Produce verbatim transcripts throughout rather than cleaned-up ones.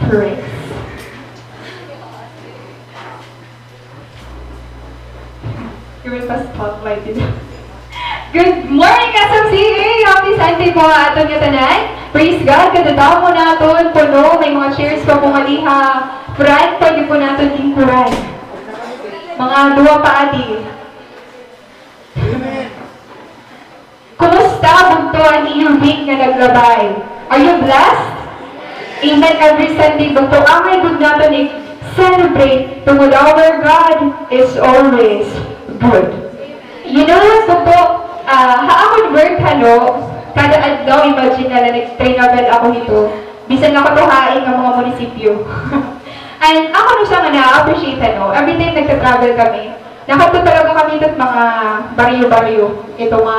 Praise. You will pass spotlight dito. Good morning, S M C A! Happy Sunday po ha aton ngatanan. Praise God, kadto mo naton puno, may mga chairs pa po nga diha. Friend, pwede po naton lingkuran. Mga duha pa adi. Kumusta bugto an iyo week nga naglabay? Are you blessed? Amen. Every Sunday bugto, angay gud naton i-celebrate tungod our God is always good. You know what, bugto, ah, ha amon work, hano, kada adlaw, imagine na la, nag-travel ako hito. Bisan nakatuhain nga mga munisipyo. And ako, no, siya nga na-appreciate, hano, every time nagta-travel kami, nakadto talaga kami hit mga baryo-baryo. Ito nga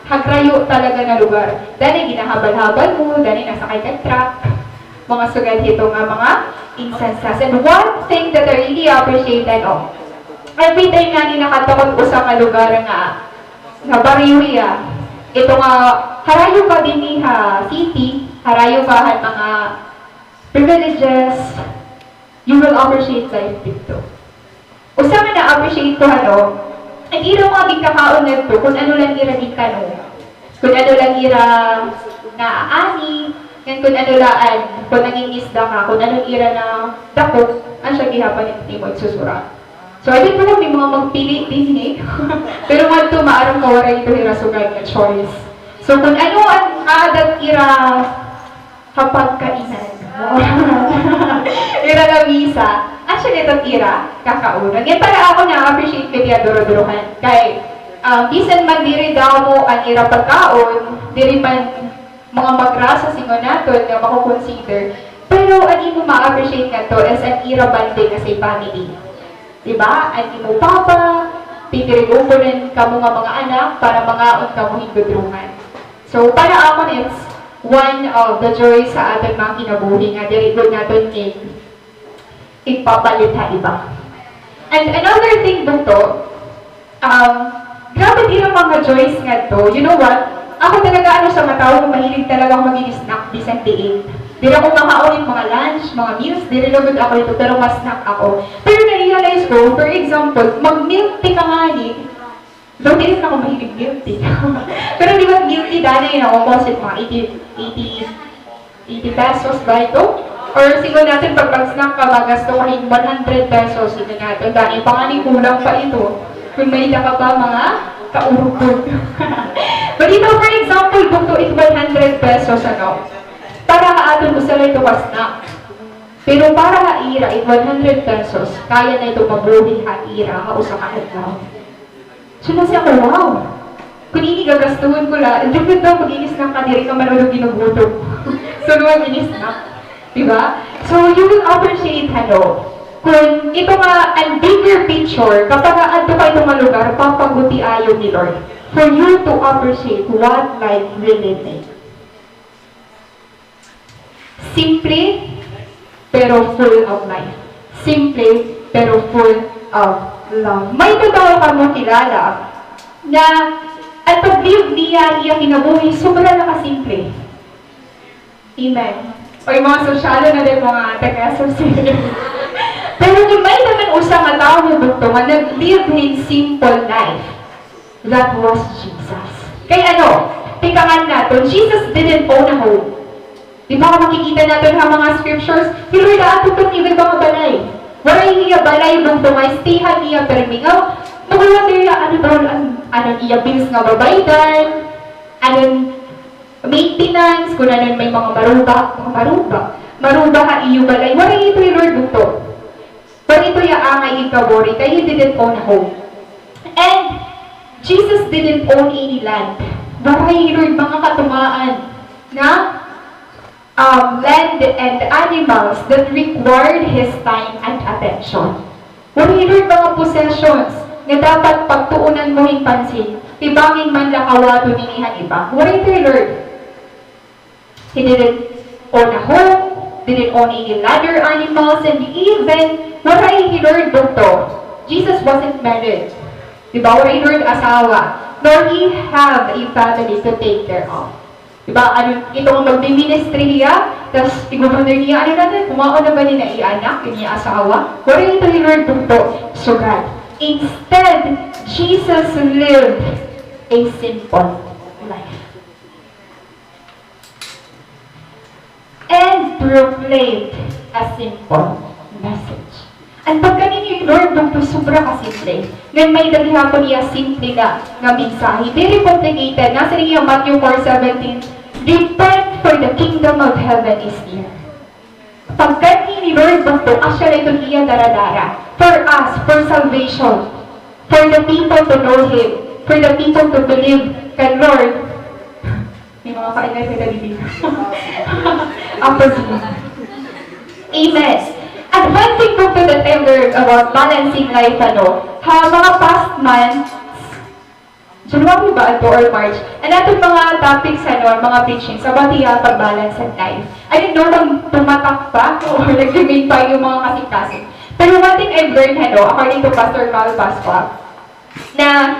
hagrayo talaga na lugar. Danay ginahabal-habal mo, danay nasakay ka truck. Mga sugad hito nga mga instances. And one thing that I really appreciate, ano, every time ngani nakadto ko usa ka lugar nga, nga baryo hiya, ito nga harayo ka dinhi ha city, harayo ka han mga privileges, you will appreciate life didto. Usa nga na-appreciate ko, hano, an ira mga ginkakaon ngadto, kun ano la an ira gitanom, kun ano la an ira naaani, ngan kun ano la an, kun nangingisda ka, kun ano an ira nadakop, asya gihapon it imo igsusura. So, I don't know kun may mga magpili dinhi. Pero ngadto, maaram ka, waray ito hira sugad nga choice. So, kun ano an aadat ira ha pagkainan. Ira lamisa. Asya gad it ira kakaunon. Ngan para ako, na-appreciate ko it iya duruduruhan. Kay, um, bisan man diri damo an ira pagkaon, diri man mga magrasa, siring naton, nga mako-consider. Pero an imo ma-appreciate ngadto is an ira bonding as a family. Di ba? An imo papa, titiriguponan kamo nga mga anak para mangaon kamo hin gudrongan. So, para akon, it's one of the joys ha aton mga kinabuhi nga diri gud naton i-, igpapalit ha iba. And another thing, bugto, um, grabe it ira mga joys ngadto. You know what? Ako talaga, ano, sa mga tawo nga mahilig talaga ako mag-snack bisan diin. Diri ako makaon hin mga lunch, mga meals, diri la gud ako ito, pero ma-snack ako. Pero na-realize ko, for example, mag-milk tea ka ngani, though diri man ako mahilig milk tea. Pero di ba milk tea, danay na almost mga eighty, eighty, eighty pesos ba ito? Or siring naton, pag mag-snack ka, magasto ka hin one hundred pesos, siring naton, danay pa ngani, kulang pa ito. Kun may-ada ka pa mga kaurupod. But ito, for example, bugto, it one hundred pesos, ano, para ha aton, usa la ito ka snack. Pero para ha ira, it one hundred pesos, kaya na ito mabuhi ha ira ha usa ka adlaw. So, nasiring ako, "Wow! Kun ini gagastuhon ko la, di gud daw mag-inis na ka, diri ka man ulo ginugutom." So, mag-inis na. Di ba? So, you will appreciate, hano, kun ito nga, an bigger picture, kapag aadto ka ito nga lugar, papagutiayon ni Lord for you to appreciate what life really means. Simple, pero full of life. Simple, pero full of love. May tatawo kamo kilala nga an pagliyog niya, iya kinabuhi, sobra na kasimple. Amen. Oy, mga sosyalo na din, mga taga-S M C. Pero kun may-ada man usa nga tawo bugto nga nag-live hin simple life, that was Jesus. Kay ano, tikangan naton, Jesus didn't own a home. Di ba, makikita naton ha mga scriptures, hi Lord, aadto pa hin iba nga balay. Waray hiya balay bugto nga stayhan niya pirmi nga, magawat hiya, ano daw, an-, ano iya bills nga babaydan, ano, maintenance, kun ano may mga maruba, mga maruba. Maruba ha iyo balay. Waray ito hi Lord bugto. Pero ito iya angay igkaburi, kay he didn't own a home. And Jesus didn't own any land. Waray hi Lord mga katumaan nga, um, land and animals that required his time and attention. Waray hi Lord mga possessions nga dapat pagtuunan mo hin pansin, kay bangin man la kawaton ini han iba. Waray ito hi Lord. He didn't own a home, didn't own any larder animals, and even waray hi Lord bugto. Jesus wasn't married. Di ba? Waray hi Lord asawa, nor he have a family to take care of. Di ba, ano, ito nga magmi-ministry hiya, tas i-governor niya, ano na, kumaon na ba nina iya anak, iya asawa? Waray ito ni Lord bugto, sugad. Instead, Jesus lived a simple life and proclaimed a simple message. An pagkani ni Lord bugto, sobra ka simple. Ngan may-ada gihapon iya simple nga, nga mensahe. Very complicated. Nasiring hiya Matthew four seventeen, "Repent, for the kingdom of heaven is near." Pagkani ni Lord bugto, asya la iton iya daradara. For us, for salvation. For the people to know Him. For the people to believe kan Lord. May mga kaingay ka dali dito. Apo siya. Amen. And one thing bugto that I learned about balancing life, ano, ha mga past months, January ba ato or March, an aton mga topics, ano, an mga preachings about hiya pag-balance an life. I don't know kung tumatak pa or nag-remain pa an iyo mga kasingkasing. Pero one thing I've learned, ano, according to Pastor Carl Pascua, na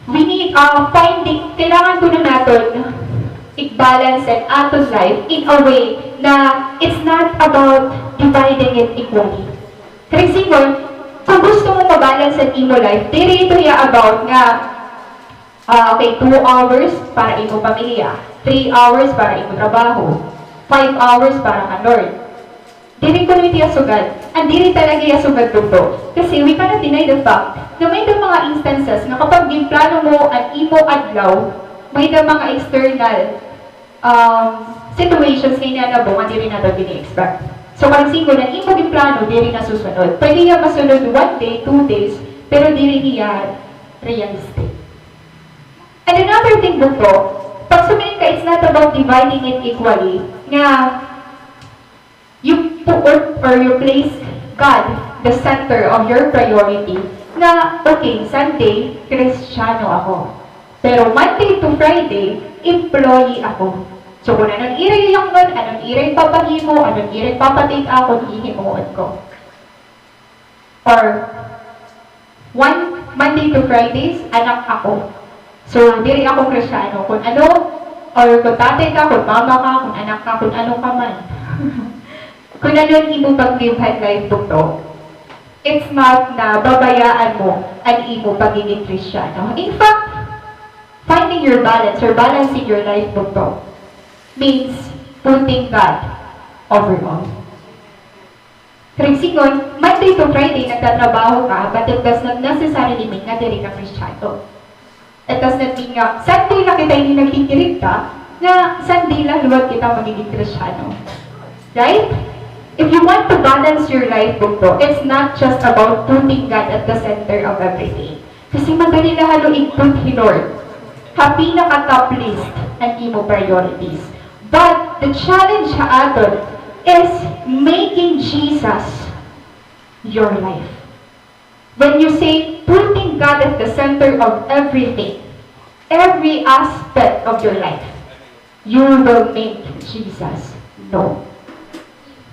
we need, uh, finding, kailangan kuno naton i-balance an aton life in a way na it's not about dividing it equally. Kay siring, kung gusto mo ma-balance an imo life, diri ito hiya about nga, ah, okay, two hours para imo pamilya, three hours para imo trabaho, five hours para kan Lord. Diri kuno ito hiya sugad. An diri talaga hiya sugad, bugto. Kasi we cannot deny the fact na may-ada mga instances nga kapag ginplano mo an imo adlaw, may-ada mga external, um, situations nga ginanabo nga diri naton gini-expect. So, kay siring, an imo ginplano, diri nasusunod. Pwede hiya masunod one day, two days, pero diri hiya realistic. And another thing, bugto, pag sumiring ka, it's not about dividing it equally, nga you put or you place God the center of your priority, nga, okay, Sunday, Kristiyano ako. Pero Monday to Friday, employee ako. So, kun ano an ira iyaknon, ano an ira ipapahimo, ano an ira ipapa-take, ako, hihimuon ko. Or, one, Monday to Fridays, anak ako. So, diri ako Kristiyano. Kun ano, or kun tatay ka, kun mama ka, kun anak ka, kun ano ka man. Kun ano an imo pag-live han life, bugto, it's not na babayaan mo an imo pagiging Kristiyano. In fact, finding your balance or balancing your life, bugto, means putting God over all. Kay siring, Monday to Friday nagtatrabaho ka, but it does not necessarily mean nga diri ka Kristiyano. It does not mean nga Sunday la kita ini nagkikirigta, nga Sunday la liwat kita magiging Kristiyano. Right? If you want to balance your life, bugto, it's not just about putting God at the center of everything. Kasi madali la halo i-put hi Lord ha pinaka-top list an imo priorities. But the challenge ha aton is making Jesus your life. When you say putting God at the center of everything, every aspect of your life, you will make Jesus known.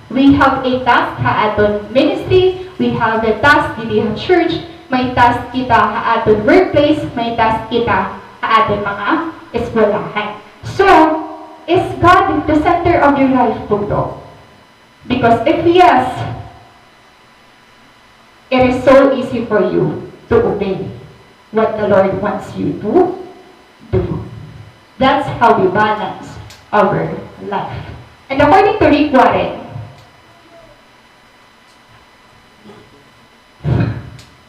We have a task ha aton ministry, we have a task didi ha church, may task kita ha aton workplace, may task kita ha aton mga eskwelahan. So, is God the center of your life, bugto? Because if yes, it is so easy for you to obey what the Lord wants you to do. That's how we balance our life. And according to Rick Warren,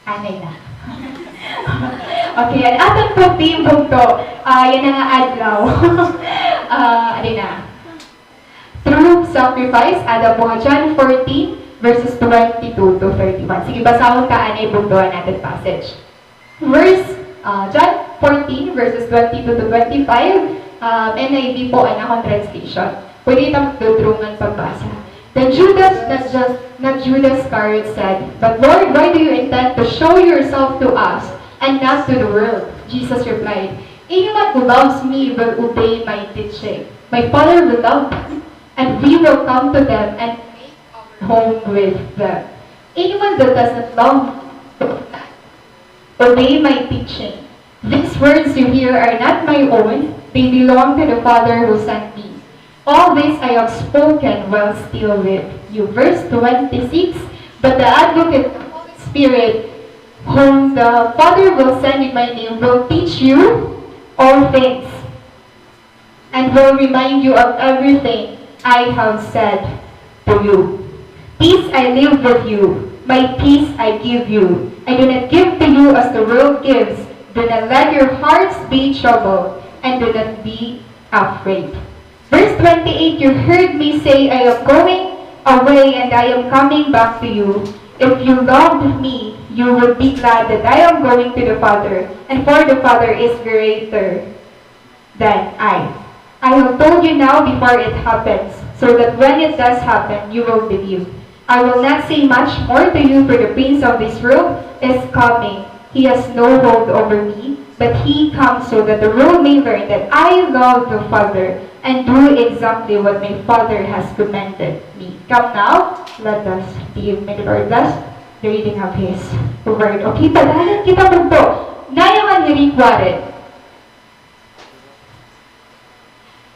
anay na. Okay, an aton po theme bugto, ah, yana nga adlaw. Ah, ano na? True sacrifice, ada po ha John fourteen, verses twenty-two to thirty-one. Sige, basahon ta anay bugto an aton passage. Verse, ah, John fourteen, verses twenty-two to twenty-five, ah, N I V po an akon translation. Pwede ta magdudrungan pagbasa. Then Judas, not just, not Judas Iscariot said, "But Lord, why do you intend to show yourself to us and not to the world?" Jesus replied, "Anyone who loves me will obey my teaching. My Father will love them, and we will come to them and make our home with them. Anyone that does not love me will not obey my teaching. These words you hear are not my own. They belong to the Father who sent me. All this I have spoken while still with you. Verse twenty-six, but the Advocate, the Holy Spirit, whom the Father will send in my name, will teach you all things and will remind you of everything I have said to you. Peace I leave with you, my peace I give you. I do not give to you as the world gives. Do not let your hearts be troubled, and do not be afraid. Verse twenty-eight, you heard me say, I am going away and I am coming back to you. If you loved me, you would be glad that I am going to the Father, and for the Father is greater than I. I have told you now before it happens, so that when it does happen, you will believe. I will not say much more to you, for the prince of this world is coming. He has no hold over me, but he comes so that the world may learn that I love the Father and do exactly what my Father has commanded me. Come now, let us be, may the Lord bless the reading of His word. Okay, padayon kita bugto. Naya man ni Rick Warren.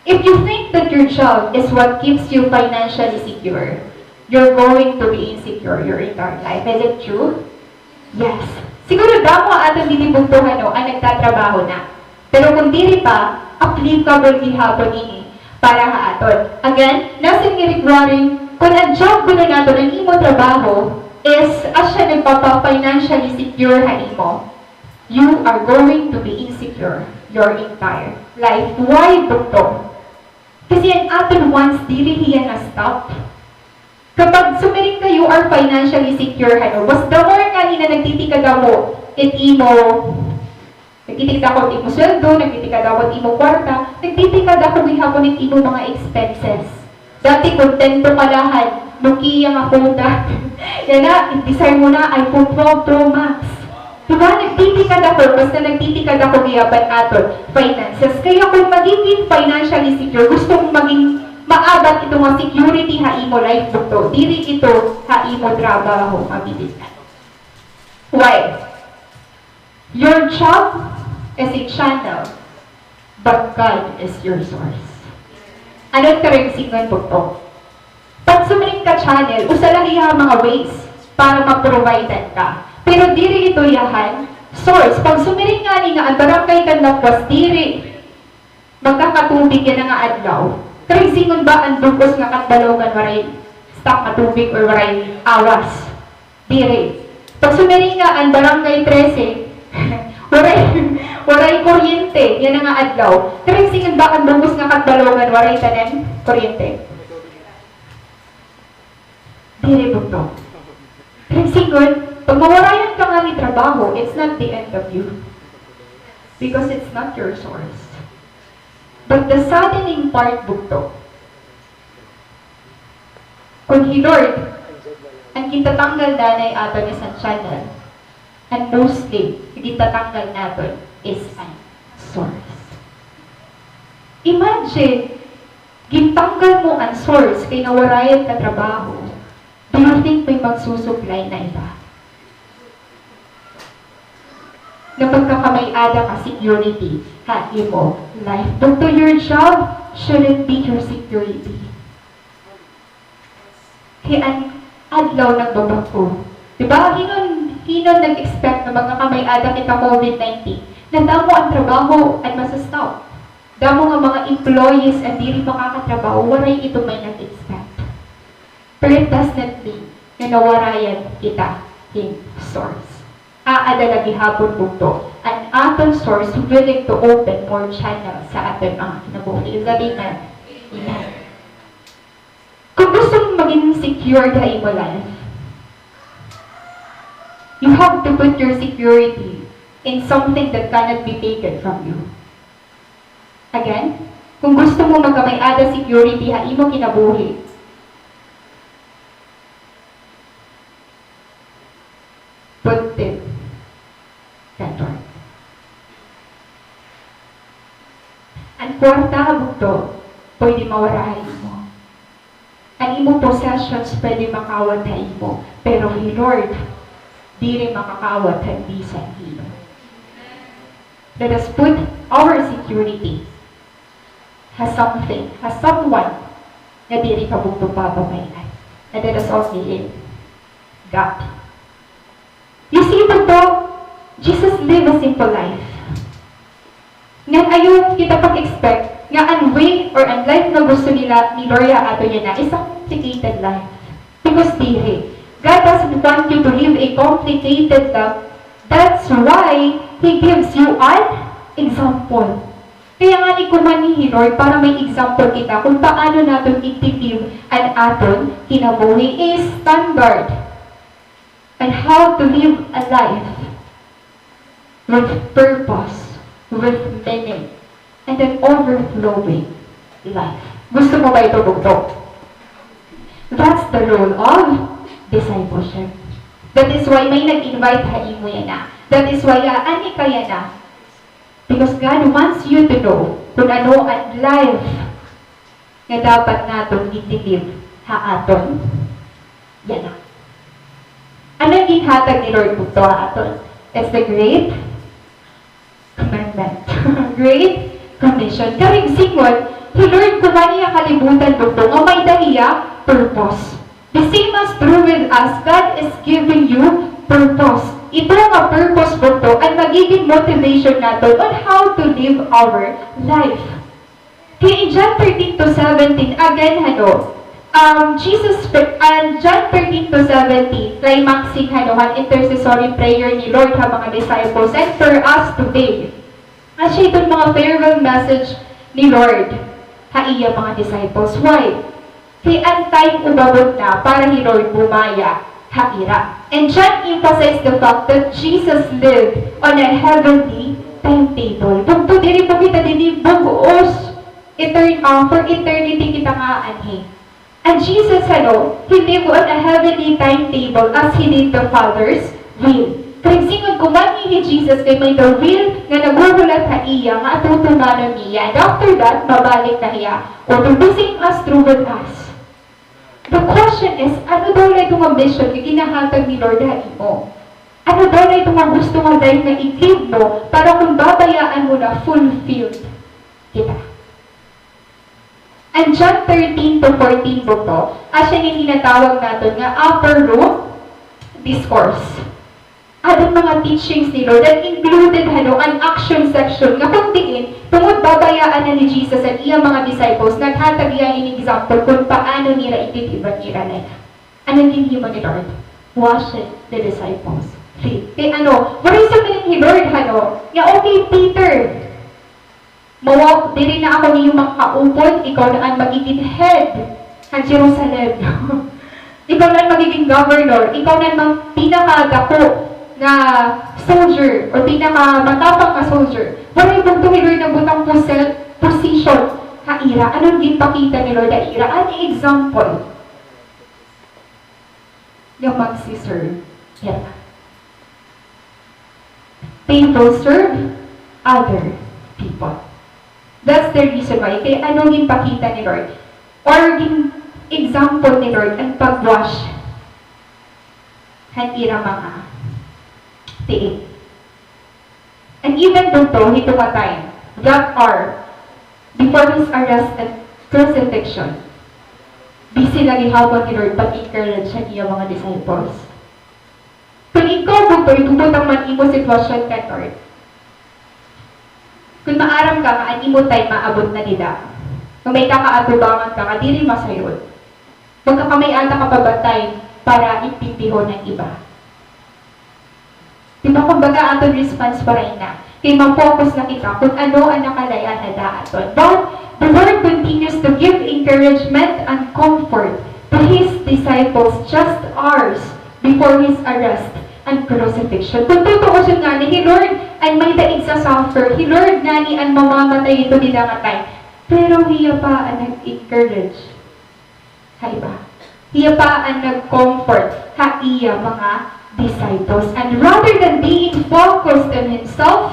If you think that your job is what keeps you financially secure, you're going to be insecure your entire life. Is it true? Yes. Siguro damo aton didi bugto, ano, an nagtatrabaho na. Pero kon diri pa, applicable gihapon ini para ha aton. Again, nasiring ni Rick Warren, kon an job kuno naton, an imo trabaho, is asya nagpapa-financially secure ha imo, you are going to be insecure your entire life. Why, bugto? Kasi an aton wants diri hiya na-stop. Kapag sumiring ka, you are financially secure, ano, mas the more ngani na nagtitikadamo it imo, nagtitikadamo it imo sweldo, nagtitikadamo it imo kwarta, nagtitikadamo gihapon it imo mga expenses. Dati kontento ka la han Nokia nga phone dati. Yana, desire mo na iPhone twelve Pro Max. Di ba? Nagtitikadamo, basta nagtitikadamo gihapon aton finances. Kaya kung magiging financially secure, gusto mo maging maabat ito nga security ha imo life, bugto. Diri ito ha imo trabaho, mabilin. Why? Your job is a channel, but God is your source. Ano it karuyag sidngon, bugto? Pag sumiring ka channel, usa la hiya ha mga ways para ma-providean ka. Pero diri ito hiya han source. Pag sumiring ngani nga an barangay Canlapuas diri makakatubig yana nga adlaw. Karuyag sidngon ba an bug-os nga Catbalogan waray stock nga tubig or waray awas? Diri. Pag sumiring nga an Barangay trese, waray, waray kuryente yana nga adlaw. Karuyag sidngon ba an bug-os nga Catbalogan waray tanan kuryente? Diri, bugto. Karuyag sidngon, pag mawarayan ka ngani trabaho, it's not the end of you. Because it's not your source. But the saddening part, bugto, kon hi Lord an gintatanggal danay aton is an channel, an mostly nga gintatanggal naton is an source. Imagine, gintanggal mo an source kay nawarayan ka trabaho. Do you think may magsusupply na iba? Nga pagkakamay-ada ka security ha imo life. Bugto, your job shouldn't be your security. Kay an adlaw nagbabag-o. Di ba? Hin-o, hin-o nag-expect nga magkakamay-ada kita COVID nineteen? Nadamo an trabaho an masa-stop. Damo nga mga employees an diri makakatrabaho, waray ito may nag-expect. Pero it does not mean nga nawarayan kita hin source. Aada la gihapon, bugto, an aton source willing to open more channels ha aton mga kinabuhi. Is that amen? Amen. Kung gusto mo maging secured ha imo life, you have to put your security in something that cannot be taken from you. Again, kung gusto mo magkamay-ada security ha imo kinabuhi, put it that way. An kwarta, bugto, pwede mawara ha imo. An imo possessions pwede makawat ha imo, pero hi Lord diri makakawat han bisan hin-o. Let us put our security a something, a someone nga diri ka bugto pababay-an. And let us all believe God. You see, bugto, Jesus live a simple life. Ngan ayaw kita pag-expect nga an way or an life nga gusto nila ni Lord ha aton yana is a complicated life. Because diri, God doesn't want you to live a complicated life. That's why He gives you an example. Kaya ngani kumanhi hi Lord para may example kita kung paano naton i-live an aton kinabuhi, a standard, and how to live a life with purpose, with meaning, and an overflowing life. Gusto mo ba ito, bugto? That's the role of discipleship. That is why may nag-invite ha imo yana. That is why, ah, ani ka yana. Because God wants you to know kung ano an life nga dapat naton i-live ha aton yana. Ano an ginhatag ni Lord bugto ha aton? It's the great commandment. Great Commission. Karuyag sidngon, hi Lord kumanhi ha kalibutan bugto nga may-ada hiya purpose. The same as true with us, God is giving you purpose. Ito nga purpose bugto an magiging motivation naton on how to live our life. Kay in John thirteen to seventeen, again, hano, um, Jesus, and John thirteen to seventeen, climaxing, hano, han intercessory prayer ni Lord ha mga disciples, and for us today. Asya iton mga farewell message ni Lord ha iya mga disciples. Why? Kay an time umabot na para hi Lord bumaya ha ira. And John emphasized the fact that Jesus lived on a heavenly timetable. Bugto, diri pa kita dinhi bug-os etern-, ah, for eternity kita nga aanhi. And Jesus, hano, he lived on a heavenly timetable as he did the Father's will. Karuyag sidngon, kumanhi hi Jesus kay may-ada will nga naghuhulat ha iya nga atutumanon niya. And after that, mabalik na hiya. Or the same as true with us. The question is, ano daw la ito nga mission nga ginahatag ni Lord ha imo? Ano daw la ito nga gusto nga life nga i-live mo para kung babayaan mo na, fulfilled kita? An John thirteen to fourteen bugto, asya ini tinatawag naton nga upper room discourse. Adton mga teachings ni Lord, and included, hano, an action section, nga kon diin, tungod babayaan na ni Jesus an iya mga disciples, naghatag hiya hin example kon paano nira ititiban ira life. Ano an ginhimo ni Lord? Washing the disciples' feet. Kay ano, waray siring hi Lord, hano, nga, "Okay, Peter, mawa-, diri na ako niyo makaupod, ikaw na an magiging head han Jerusalem. Ikaw na an magiging governor, ikaw na an mag-, pinakadako nga soldier, or pinakamatapang nga soldier." Waray bugto hi Lord nagbutang posi-, position ha ira. Ano an ginpakita ni Lord ha ira? An example nga magsi-serve hira. They will serve other people. That's the reason why. Kay ano ginpakita ni Lord? Or gin-example ni Lord an pag-wash han ira mga tiil. And even bugto, hito nga time, that hour, before his arrest and crucifixion, busy la gihapon hi Lord pag-encourage han iya mga disciples. Kon ikaw bugto, ibubutang man imo sitwasyon kan Lord, kon maaram ka nga an imo time maabot na dida, nga may kakaatubangan ka nga diri masayod, magkakamay-ada ka pa ba time para intindihon an iba? Di ba, kumbaga, aton response waray na. Kay ma-focus na kita kon ano an nakalay-an ha aton. But the Lord continues to give encouragement and comfort to His disciples just hours before His arrest and crucifixion. Kon tutuoson ngani, hi Lord an may-ada igsa-suffer, hi Lord ngani an mamamatay hito dida nga time. Pero hiya pa an nag-encourage ha iba. Hiya pa an nag-comfort ha iya mga disciples. And rather than being focused on himself,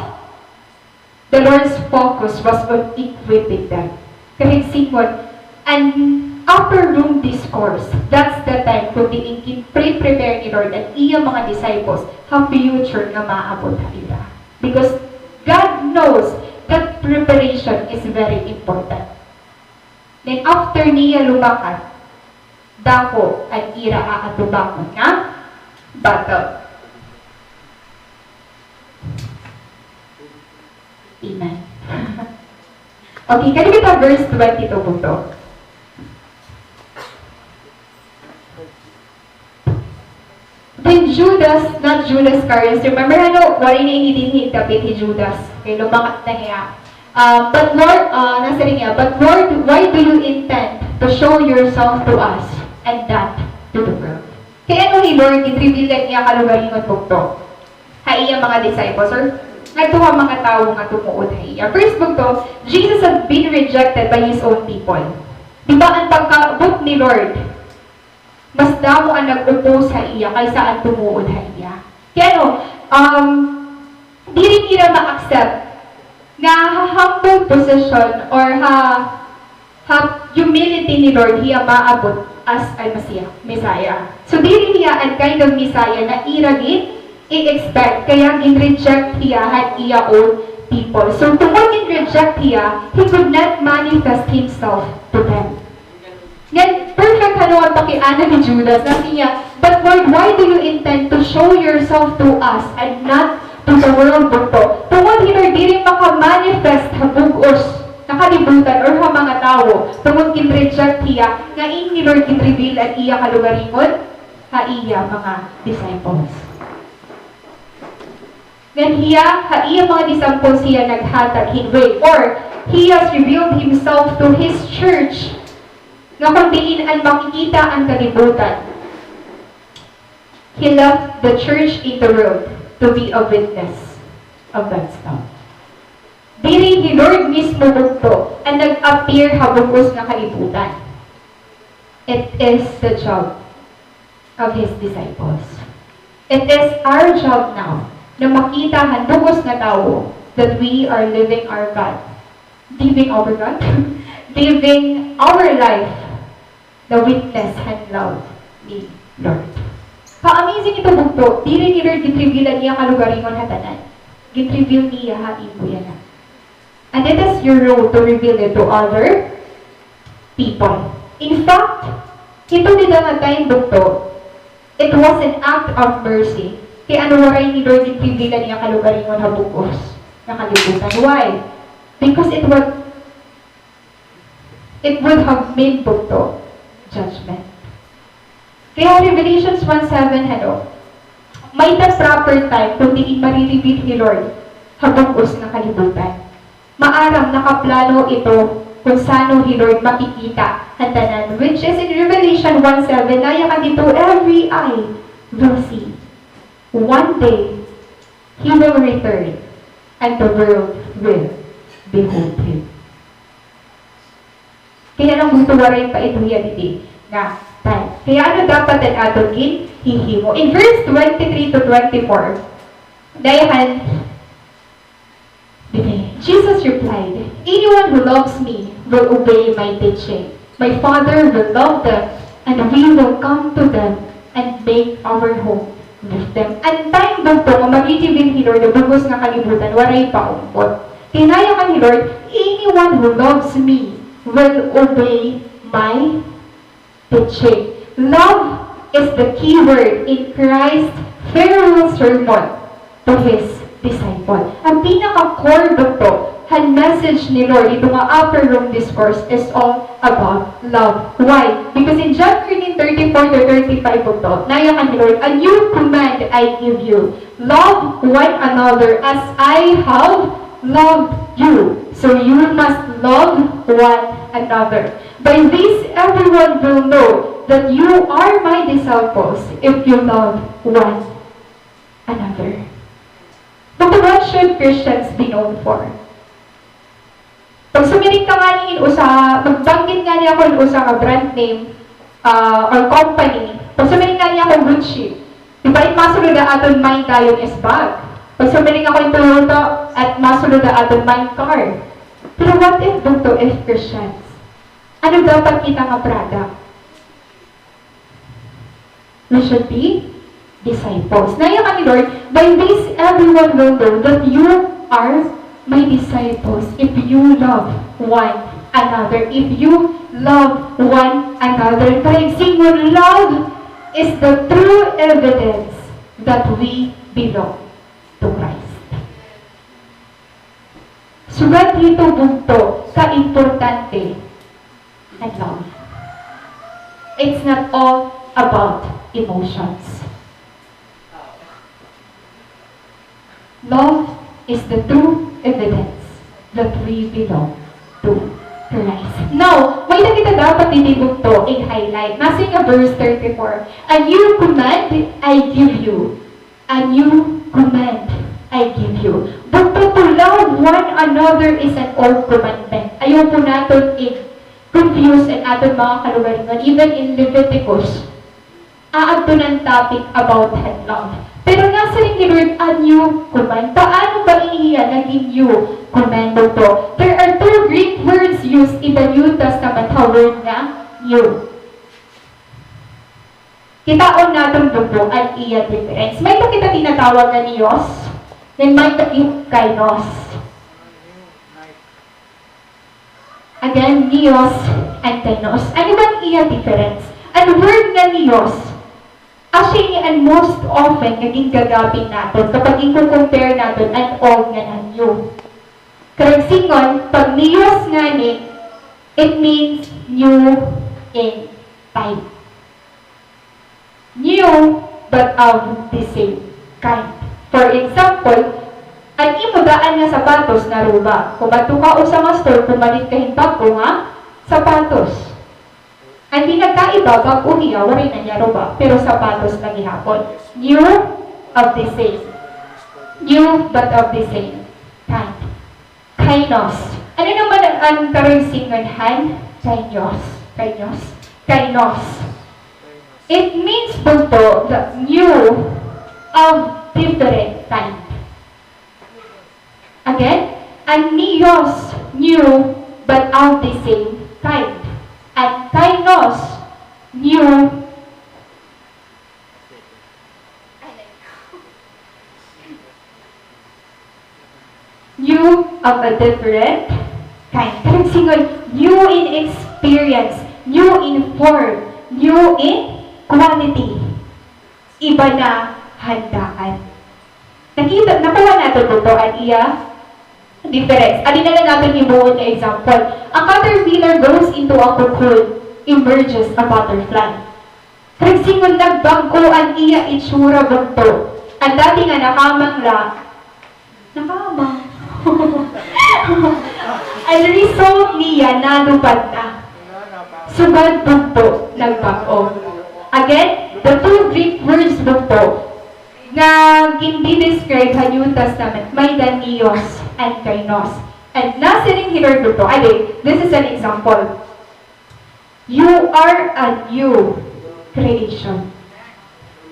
the Lord's focus was on equipping them. Karuyag sidngon, an upper room discourse, that's the time kon diin ginpre-prepare ni Lord an iya mga disciples ha future nga maabot ha ira. Because God knows that preparation is very important. Then after niya lumakat, dako an ira aatubangon nga battle. Amen. Okay, kadi kita verse twenty-two, bugto. Then Judas, not Judas Iscariot, remember, ano, waray na ini dinhi dapit hi Judas. Okay, lumakat na hiya. Um, but Lord, uh, nasiring hiya, "But Lord, why do you intend to show yourself to us and not to the world?" Kay ano hi Lord, gin-reveal an iya kalugaringon, bugto, ha iya mga disciples, or ngadto ha mga tawo nga tumuod ha iya. First, bugto, Jesus had been rejected by his own people. Di ba, an pagkaabot ni Lord, mas damo an nag-oppose ha iya kaysa an tumuod ha iya. Kay ano, um, diri nira ma-accept nga ha humble position or ha, ha humility ni Lord hiya maabot as a Messiah, Messiah. So, diri hiya an kind of Messiah na ira gin-i-expect, kaya gin-reject hiya han iya own people. So, tungod gin-reject hiya, he could not manifest himself to them. Ngan perfect, ano, an pakiana ni Judas, nasiring hiya, "But Lord, why do you intend to show yourself to us and not to the world?" Bugto, tungod hi Lord diri maka-manifest ha bug-os nga kalibutan or ha mga tawo, tungod gin-reject hiya, nga ini Lord gin-reveal an iya kalugaringon ha iya mga disciples. Ngan hiya, ha iya mga disciples hiya naghatag hin way, or he has revealed himself to his church, nga kon diin an makikita an kalibutan. He left the church in the world to be a witness of God's love. Diri hi Lord mismo, bugto, an nag-appear ha bug-os nga kalibutan. It is the job of his disciples. It is our job now na makita han bug-os nga tawo that we are living our God, living our God, living our life na witness han love ni Lord. Ka-amazing ito, bugto, diri ni Lord gin-reveal an iya kalugaringon ha tanan. Gin-reveal niya ha imo yana. And it is your role to reveal it to other people. In fact, hito dida nga time, bugto, it was an act of mercy. Kay ano, waray ni Lord gin-reveal an iya kalugaringon ha bug-os nga kalibutan. Why? Because it was, it would have meant, bugto, judgment. Kaya Revelations one seven, ano, may the proper time kon diin mare-reveal hi Lord ha bug-os nga kalibutan. Maaram nakaplano ito kon san-o hi Lord makikita han tanan, which is in Revelation one seven, nayakan didto, "Every eye will see. One day, he will return, and the world will behold him." Kay ano, bugto, waray pa ito hiya didi nga time. Kay ano dapat an aton ginhihimo? In verse twenty-three to twenty-four, nayakan didi, Jesus replied, "Anyone who loves me will obey my teaching. My Father will love them, and we will come to them and make our home with them." An time, bugto, nga mare-reveal hi Lord ha bug-os nga kalibutan, waray pa umabot. Kay nayakan hi Lord, "Anyone who loves me will obey my teaching." Love is the key word in Christ's farewell sermon to his disciple. An pinaka-core, bugto, han message ni Lord, ito nga upper room discourse, is all about love. Why? Because in John thirteen thirty-four to thirty-five, bugto, nayakan ni Lord, "A new command I give you, love one another. As I have loved you, so you must love one another. By this, everyone will know that you are my disciples, if you love one another." But what should Christians be known for? Pag sumiring ka ngani hin usa, magbanggit ngani ako hin usa nga brand name, ah, or company, pag sumiring ngani ako Gucci, di ba, it masulod ha aton mind dayon is bag. Pag sumiring ako hin Toyota, it masulod ha aton mind car. Pero what if, bugto, if Christians? Ano dapat kita nga product? We should be disciples. Nayakan ni Lord, "By this everyone will know that you are my disciples, if you love one another, if you love one another. Karuyag sidngon, love is the true evidence that we belong to Christ. Sugad hito bugto ka importante an love. It's not all about emotions. Love is the true evidence that we belong to Christ. Now, may-ada kita dapat didi bugto i-highlight. Nasiring nga verse thirty-four, "A new command I give you, a new command I give you." Bugto, to love one another is an old commandment. Ayaw po naton i-confuse an aton mga kalugaringon. Even in Leviticus, aadto an topic about han love. Pero nasiring ni Lord, a new command. Paano ba ini hiya naging new command bugto? There are two Greek words used in the New Testament, ha word nga new. Kitaon naton bugto an iya difference. May-ada kita tinatawag nga neos, then may-ada kainos. Again, neos and kainos. Ano ba an iya difference? An word nga neos, asya ini an most often nga gingagamit naton kapag iko-compare naton an old ngan an new. Karuyag sidngon, pag neos ngani, it means new in type. New, but of the same kind. For example, an imo daan nga sapatos naruba. Kumadto ka usa nga store, pumalit ka hin bag-o nga sapatos. An pinagkaiba, bag-o hiya, waray na niya ruba, pero sapatos na gihapon. New, of the same. New, but of the same kind. Kainos. Ano naman an, an karuyag sidngon han kainos? Kainos. Kainos. It means bugto the new of different kind. Again, an neos, new, but of the same kind. An kainos, new, new of a different kind. Karuyag sidngon, new in experience, new in form, new in quality. Iba na han daan. Nakita, nakuha naton bugto an iya difference. Adi na la naton himuon nga example. A caterpillar goes into a cocoon, emerges a butterfly. Karuyag sidngon, nagbag-o an iya itsura bugto. An dati nga nakamang la, nakamang. An result niya, nalupad na. Sugad bugto, nagbag-o. Again, the two Greek words bugto nga gindi-describe ha New Testament, may-ada neos and kainos. And nasiring hi Lord bugto, adi, this is an example. You are a new creation.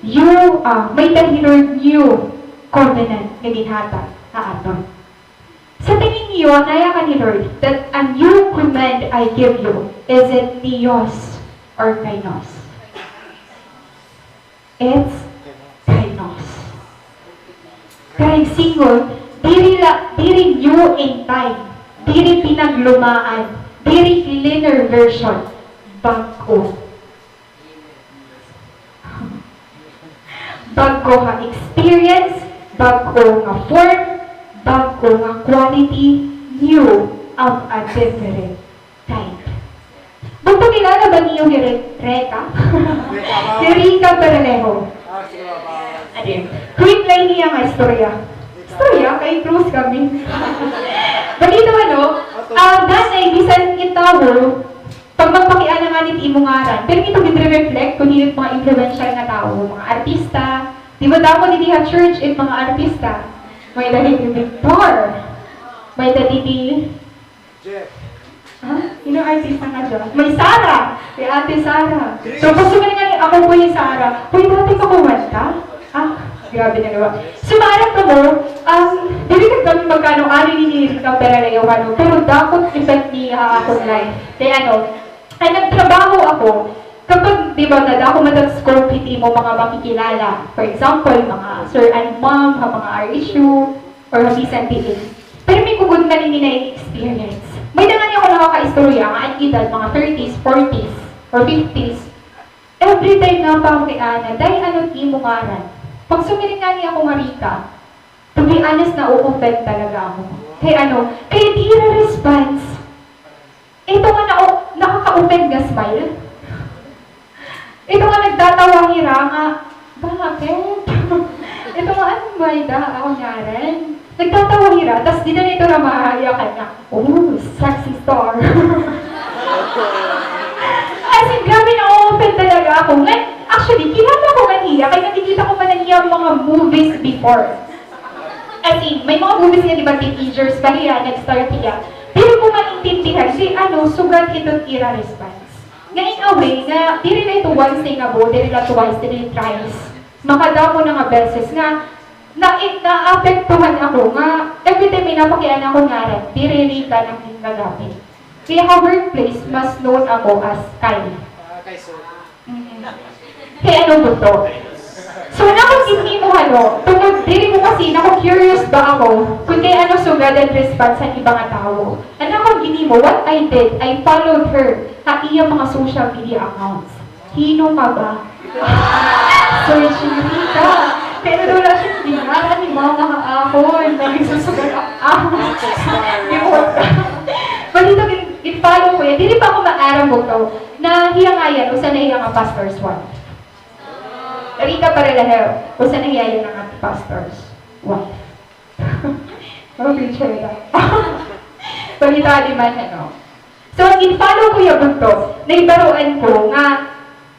You, ah, may-ada hi Lord new covenant nga ginhatag ha aton. Sa tingin niyo, nayakan ni Lord that a new command I give you, is it neos or kainos? It's kainos. Karuyag sidngon, diri la, diri new in time, diri pinaglumaan, diri cleaner version, bag-o. Bag-o nga experience, bag-o nga form, bag-o nga quality, new of a different kind. Bugto, kilala ba niyo hi Re-, Reka? Reka, ma'am. Hi Rika Peralejo. Ah, sige, ma'am. Adi. Quick la ini nga istorya. Istorya, kay close kami. Balita, ano, ah, dati, bisan it tawo, pag magpakiana ngani it imo ngaran, pirmi ito gin-reflect kon hin-o it mga impluwensyal nga tawo, mga artista. Di ba, damo didi ha church it mga artista? May-ada didi Victor. May-ada didi Jeff. Ha? Hin-o artista nga dyan? May Sara! May Ate Sara. So, gusto mo nga, ako po hi Sara. Uy, dati ka kumanta? Ah, grabe na naman. So, maaram kamo, um, dili gad kami magkaano-ano ni Rika Peralejo, ano, pero dako it effect niya ha akon life. Kay ano, kay nagtrabaho ako, kapag, di ba, nadako man it scope hit imo mga makikilala. For example, mga sir and ma'am, ha mga R S U, or ha bisan diin. Pero may kugod man ini na experience. May-ada ngani ako nakakaistorya nga an edad, mga thirties, forties, or fifties. Every time nga pakiana, "Day, ano it imo ngaran?" Pag sumiring ngani ako nga Rica, to be honest, na-o-offend talaga ako. Kay ano, kay it ira response, ito nga na-, nakaka-offend nga smile. Ito nga nagtatawa hira nga, "Bakit?" Ito nga, "Ano ba ito? Ako nga rin." Nagtatawa hira, tas di na nito na mahahayakan nga, "Oh, sexy star." As in, grabe, na-offend talaga ako. Ngan, actually, kilala ko man hiya, kay nakikita ko man an iya mga movies before. As in, may mga movies nga, di ba, teenagers pa hiya, nag-start hiya. Diri ko maintindihan, kay ano, sugad ito ira response. Nga in a way, nga diri la ito once nga buot, diri la twice, diri thrice. Makadamo na nga beses nga, na, naapektuhan ako nga, every time may napakiana ako ngaran, diri Rica an gingagamit. Kaya ha workplace, mas known ako as Kai. Ah, Kai, so, Mm. Kay ano bugto? So, an akon ginhimo, ano, tungod diri ko kasi, naku-curious ba ako kung kay ano sugad an response han iba nga tawo. An akon ginhimo, what I did, I followed her ha iya mga social media accounts. Hino ka ba? Search Rica. Pero wala siya ginara ni mama ha akon. Nagsusugad ako. Balita, gin-, gin-follow ko iya. Diri pa ako maaram bugto. Na hiya ngayan, usa na hiya nga pastor's wife. Rica Paralaheo, usa na hiya nga pastor's wife. Mga picture na. Balita di man, ano. So, gin-follow ko iya bugto, nahibaroan ko nga,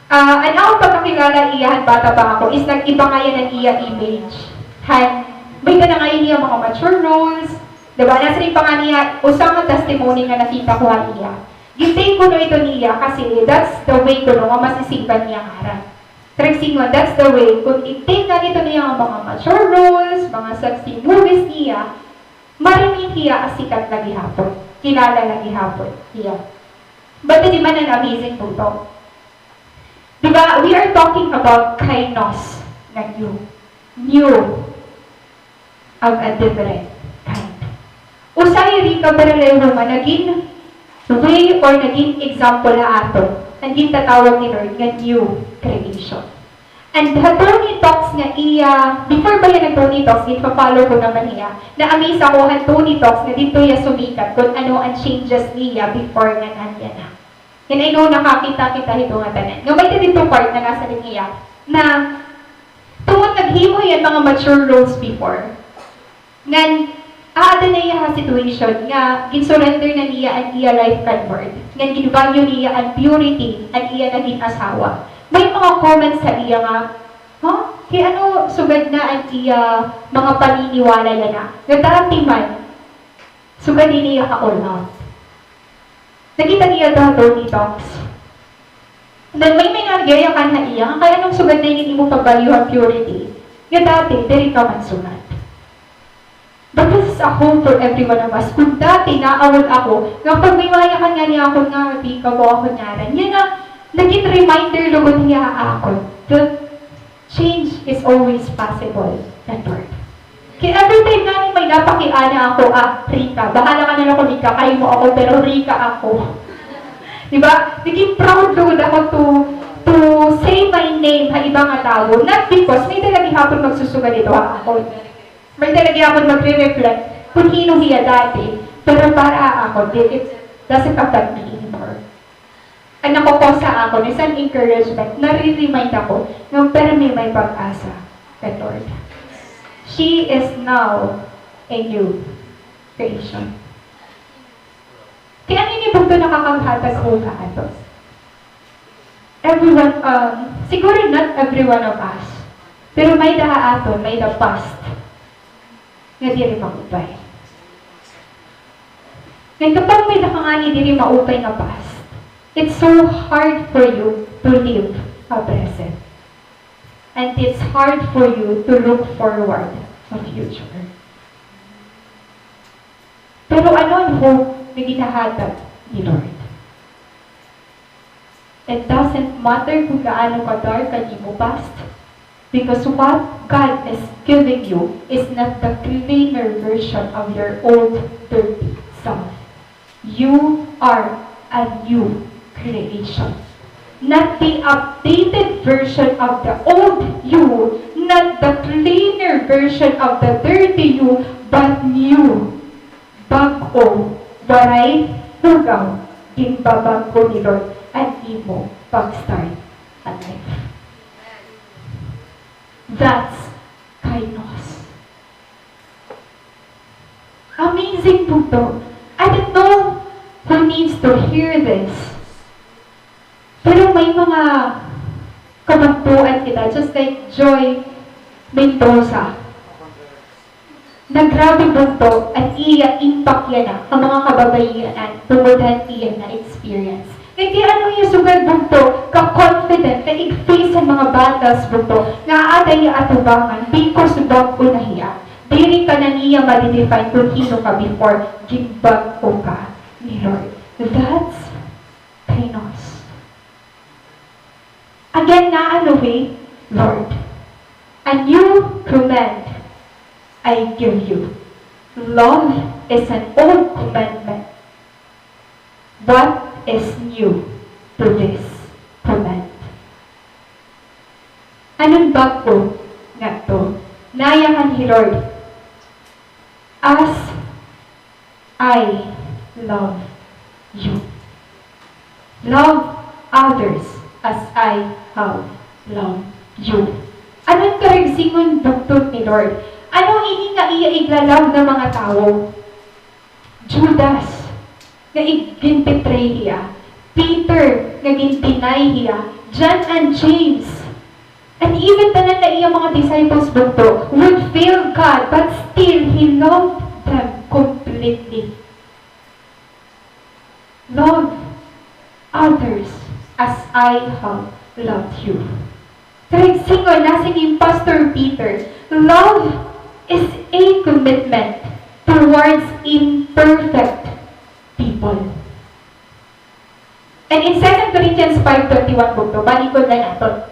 ah, an akon pagkakilala iya han bata pa ako is nag-iba ngayan an iya image. Han, may-ada na ngayan iya mga mature roles. Di ba? Nasiring pa ngani hiya, usa nga testimony nga nakita ko ha iya. Gin-take kuno ito niya kasi that's the way kuno nga masisiban niya ngaran. Trixie nga, that's the way. Kung i-take ngani ito niya nga mga mature roles, mga sexy movies niya, ma-remain hiya as sikat la gihapon. Kilala la gihapon hiya. But di man an amazing bugto. Di ba, we are talking about kainos nga new. New. Of a different kind. Usa hi Rica Paralaheo nga nagin way or nagin example ha aton, an gintatawag ni Lord nga new creation. And ha Tony Talks nga iya, before pa hiya nag-Tony Talks, ginfa-follow ko naman hiya. Na-amaze ako han Tony Talks nga didto hiya sumikat kun ano an changes niya before ngan an yana. Ngan I know nakakita kita hito nga tanan. Nga may-ada didto part nga nasiring hiya na tungod naghimo hiya hin mga mature roles before. Ngan, aada na hiya ha situation nga gin-surrender na niya an iya life kan Lord. Ngan gin-value niya an purity an iya nagin asawa. May mga comments ha iya nga, "Ha? Kay ano sugad na an iya mga paniniwala yana?" Nga dati man, sugad ini iya ka-all out. Nakita niya ito ha Tony Talks. Then may, may nagyayakan ha iya, nga kay ano sugad na ini imo pag-value ha purity? Nga dati, diri ka man sugad. But this is a hope for every one of us. Kun dati, naawol ako, nga pag may mayakan ngani akon nga, di ka ko ako ngaran. Yana, nagin reminder lugod hiya ha akon. That Change is always possible, kan Lord. Kay every time ngani may napakiana ako, "Ah, Rica, bahala ka na la kon ikakay mo ako, pero Rica ako." Di ba? Naging proud lugod ako to, to say my name ha iba nga tawo. Not because may-ada la gihapon magsusugad hito ha akon. May-ada la gihapon magre-reflect kun hin-o hiya dati, pero para ha akon, it doesn't affect me anymore. An nako-cause ha akon is an encouragement, nare-remind ako nga pirmi may pag-asa kan Lord. She is now a new creation. Kay ano ini bugto nakakaghatag hope ha aton? Everyone, um, siguro not every one of us, pero may-ada ha aton, may-ada past nga diri maupay. Ngan kapag may-ada ka ngani diri maupay nga past, it's so hard for you to live a present. And it's hard for you to look forward a future. Pero ano an hope nga ginhahatag ni Lord? It doesn't matter kung gaano ka-dark an imo past, because what God is giving you is not the cleaner version of your old dirty self, You are a new creation. Not the updated version of the old you, not the cleaner version of the dirty you, but new. Bag-o, waray hugaw, ginbabag-o ni Lord an imo pag-start a life. That's kainos. Amazing bugto. I don't know who needs to hear this. Pero may mga kabugtoan kita, just like Joy Mendoza. Nagrabe bugto an iya impact yana ha mga kababaihan tungod han iya na-experience. Kay ano hiya sugad bugto ka-confident na ig-face an mga battles bugto nga aada hiya atubangan because bag-o na hiya. Diri ka na niya ma-define kon hin-o ka before, ginbag-o ka ni Lord. That's kainos. Again, nga ano way, Lord, a new command I give you. Love is an old commandment. What is new to this command? Ano an bag-o ngadto? Nayakan hi Lord, as I love you. Love others as I have loved you. Ano an karuyag sidngon bugto ni Lord? Ano ini nga iya igla-love nga mga tawo? Judas, nga ig-, ginbetray hiya. Peter, nga gin-deny hiya. John and James, and even tanan na iya mga disciples bugto would fail God, but still, He loved them completely. Love others as I have loved you. Karuyag sidngon, nasiring ni Pastor Peter, love is a commitment towards imperfect people. And in Second Corinthians five twenty-one bugto, balikon la naton.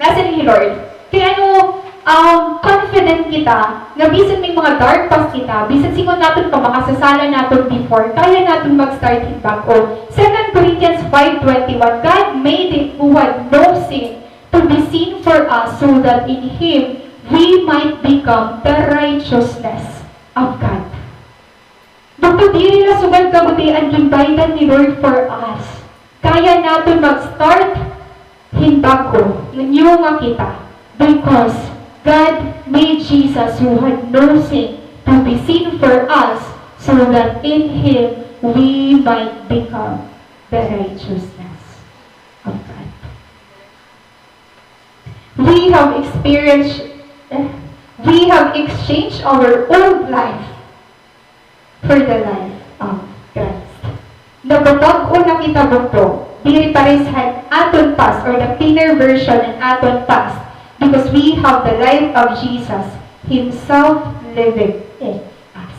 Nasiring hi Lord, kay ano, um, confident kita nga bisan may mga dark past kita, bisan sidngon naton pa makasasala naton before, kaya naton mag-start hin bag-o. Second Corinthians five twenty-one, God made him who had no sin to be sin for us so that in him we might become the righteousness of God. Bugto, diri la sugad kagutian ginbaydan ni Lord for us. Kaya naton mag-start hin bag-o, new nga kita. Because God made Jesus who had no sin to be sin for us so that in him we might become the righteousness of God. We have experienced, eh, we have exchanged our old life for the life of Christ. Nababag-o na kita bugto, diri pares han aton past or the cleaner version han aton past, because we have the life of Jesus Himself living in us.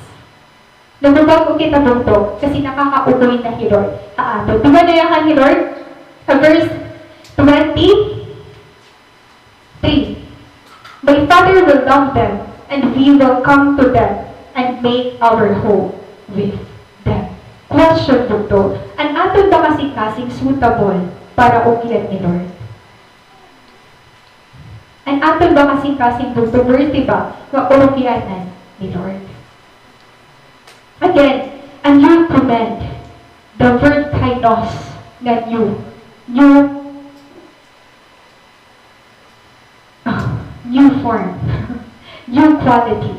Nababag-o kita bugto kasi nakakaukoy na hi Lord ha aton. Di ba nayakan hi Lord? Sa verse twenty, Three, my Father will love them, and we will come to them and make our home with them. Question bugto, an aton ba kasingkasing suitable para ukian ni Lord? An aton ba kasingkasing bugto worthy ba nga ukianan ni Lord? Again, a new command. The word kainos nga new. New Ah, new form, new quality,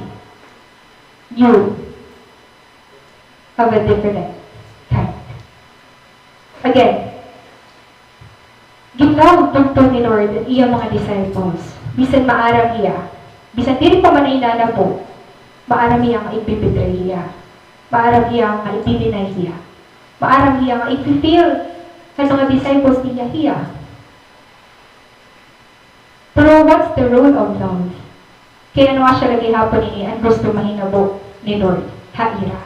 new of a different kind. Again, ginlove bugto ni Lord an iya mga disciples. Bisan maaram hiya, bisan diri pa man hiya nanabo, maaram hiya nga ibibetray hiya. Maaram hiya nga i-deny hiya. Maaram hiya nga ifi-fail han mga disciples niya hiya. Pero what's the role of love? Kay ano nga siya la gihapon ini an gusto mahinabo ni Lord ha ira?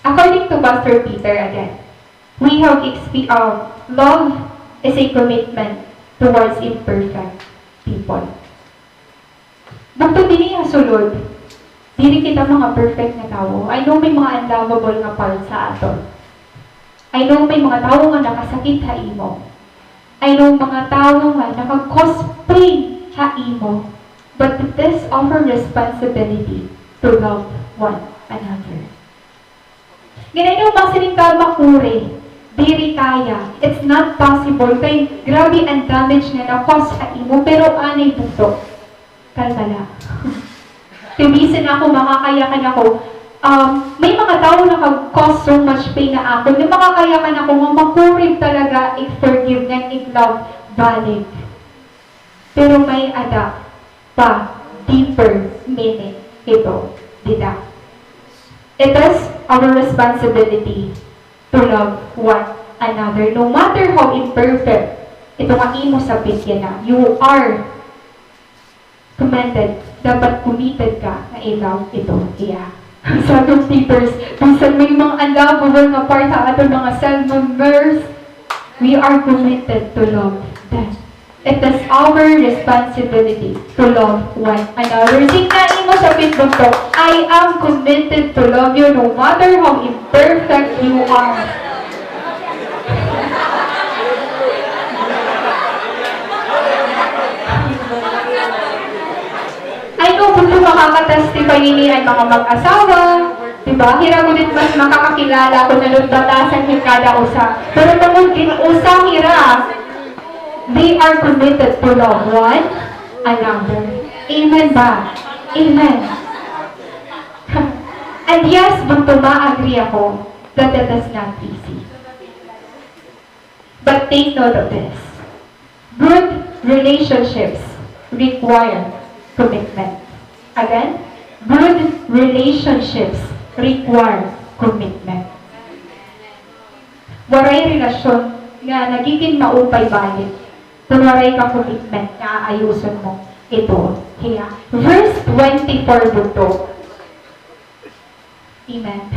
According to Pastor Peter again, we have exp-, um, love is a commitment towards imperfect people. Bugto dinhi ha sulod, Diri kita mga perfect nga tawo. I know may mga unlovable nga parts ha aton. I know may mga tawo nga nakasakit ha imo. I know mga tawo nga naka-cause pain ha imo. But it is our responsibility to love one another. Ngan I know masiring ka, Makuri, diri kaya. It's not possible. Kay grabe an damage nga na-cause ha imo. Pero anay, bugto. Kalma la. Kay bisan ako, makakaya ka na ko. Um, may mga tawo naka-cause so much pain ha akon, nga makakaya ka na ko nga makurib talaga, i-forgive ngan i-love balik. Pero may-ada pa deeper meaning ito dida. It is our responsibility to love one another, no matter how imperfect ito nga imo sapit yana. You are commanded, dapat committed ka nga i-love ito hiya. Sagot papers, bisan may mga unlovable nga part ha aton mga cell members, we are committed to love them. It is our responsibility to love one another. Sidnga imo sapit, bugto, "I am committed to love you no matter how imperfect you are." I know, bugto, makaka-testify ini an mga mag-asawa, di ba? Hira gud it mas makakakilala kon ano it batasan hit kada usa. Pero tungod gin-usa hira, they are committed to love one another. Amen ba? Amen. And yes, bugto, ma-agree ako that it is not easy. But take note of this. Good relationships require commitment. Again, good relationships require commitment. Waray relasyon nga nagigin maupay balik kon waray ka commitment nga aayuson mo ito hiya. Verse twenty-four, bugto. Amen.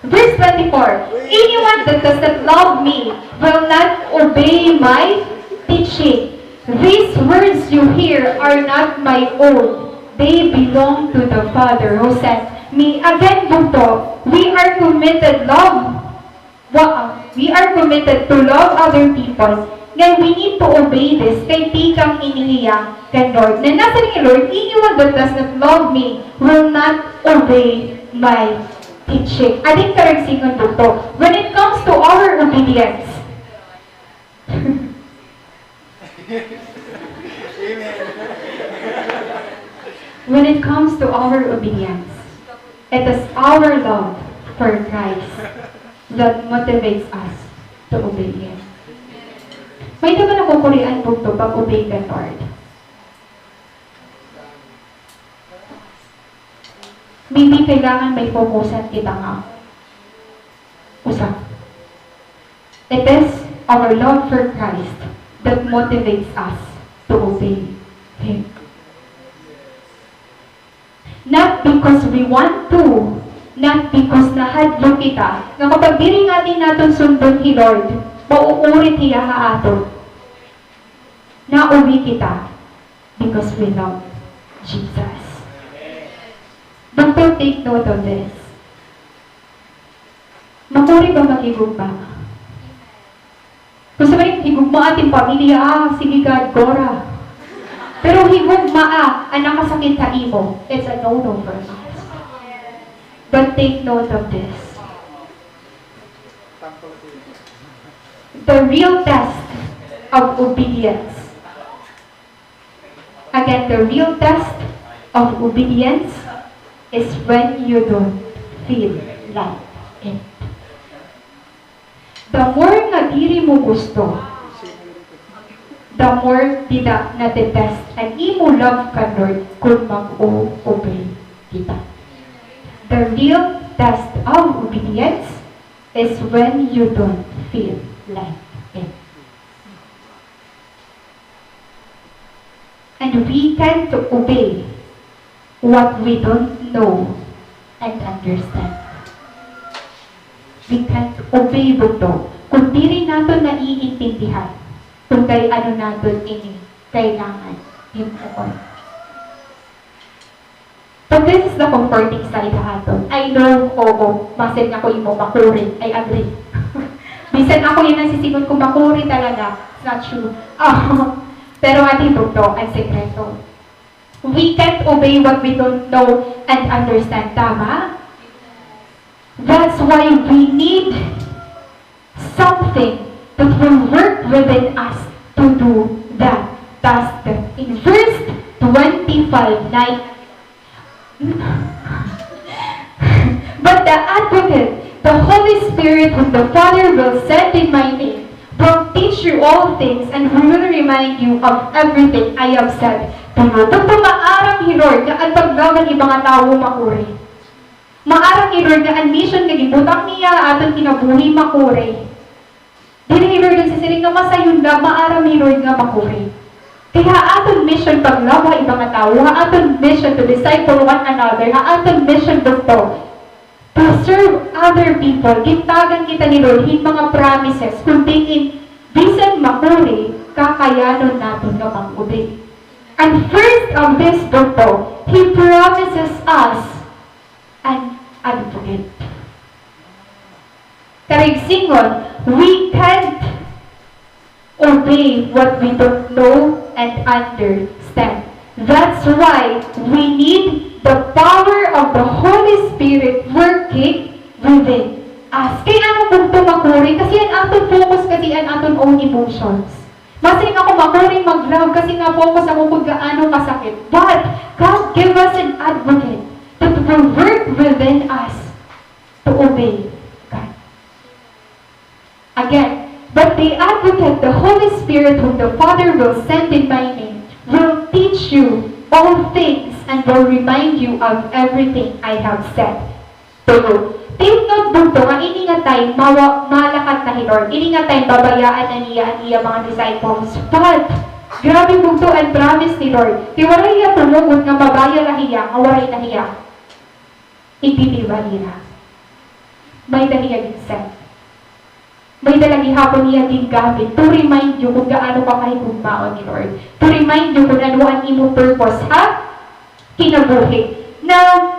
Verse twenty-four, "Anyone that does not love me will not obey my teaching. These words you hear are not my own. They belong to the Father who sent me." Again, bugto, we are committed love. Wa-, we are committed to love other people. Ngan we need to obey this kay tikang ini hiya kan Lord. Ngan nasiring hi Lord, "Anyone that does not love me will not obey my teaching." Adi it karuyag sidngon, bugto. When it comes to our obedience, When it comes to our obedience, it is our love for Christ that motivates us to obey Him. May-ada ba nakukurian, bugto, pag-obey kan Lord? Maybe kailangan may focusan kita nga usa. It is our love for Christ that motivates us to obey Him. Not because we want to, not because nahadlok kita, nga kapag diri ngani naton sundon hi Lord, mauurit hiya ha aton. Nauwi kita because we love Jesus. Bugto, take note of this. Makuri ba maghigugma? Kon sa may higugmaa it im pamilya, ah, sige God, go ra. Pero higugmaa an nakasakit ha imo, it's a no-no for us. But take note of this. The real test of obedience. Again, the real test of obedience is when you don't feel like it. The more nga diri mo gusto, the more dida nate-test an imo love kan Lord kon mag-o-obey kita. The real test of obedience is when you don't feel like it. And we can't obey what we don't know and understand. We can't obey, bugto, kon diri naton naiintindihan kon kay ano naton ini kailangan himuon. Pag This is the comforting side ha aton. I know, oo, basin ako imo makuri, I agree. Bisan ako yana nagsisingot ko makuri talaga, it's not true. Ah, pero adi bugto an sekreto. We can't obey what we don't know and understand. Tama? That's why we need something that will work within us to do that task. In verse twenty-five, nine, but the Advocate, the Holy Spirit, whom the Father will send in my name, will teach you all things and will remind you of everything I have said to you. Bugto, maaram hi Lord nga an paglaw han iba nga tawo makuri. Maaram hi Lord nga an mission nga ginbutang niya ha aton kinabuhi makuri. Diri hi Lord nagsisiring nga masayon la, maaram hi Lord nga makuri. Kay ha aton mission pag-love ha iba nga tawo, ha aton mission to disciple one another, ha aton mission bugto to serve other people, gintagan kita ni Lord hin mga promises, kun diin bisan makuri, kakayanon naton nga mag-obey. And first of this bugto, He promises us an advocate. Karuyag sidngon, we can't obey what we don't know and understand. That's why we need the power of the Holy Spirit working within us. Kay ano bugto makuri? Kasi an aton focus kasi an aton own emotions. Masiring ako makuri mag-love kasi na-focus ako kun gaano kasakit. But God give us an advocate that will work within us to obey God. Again, but the Advocate, the Holy Spirit, whom the Father will send in my name, will teach you all things and will remind you of everything I have said to you. Take note bugto nga ini nga time, mawa-, malakat na hi Lord. Ini nga time, babayaan na niya an iya mga disciples. But, grabe bugto an promise ni Lord. Kay waray hiya tumugot nga mabaya la hiya, nga waray na hiya igdideliver hira. May-ada hiya gin-send. May-ada la gihapon hiya gingamit to remind you kun gaano ka kahigugmaon ni Lord. To remind you kun ano an imo purpose ha kinabuhi. Now,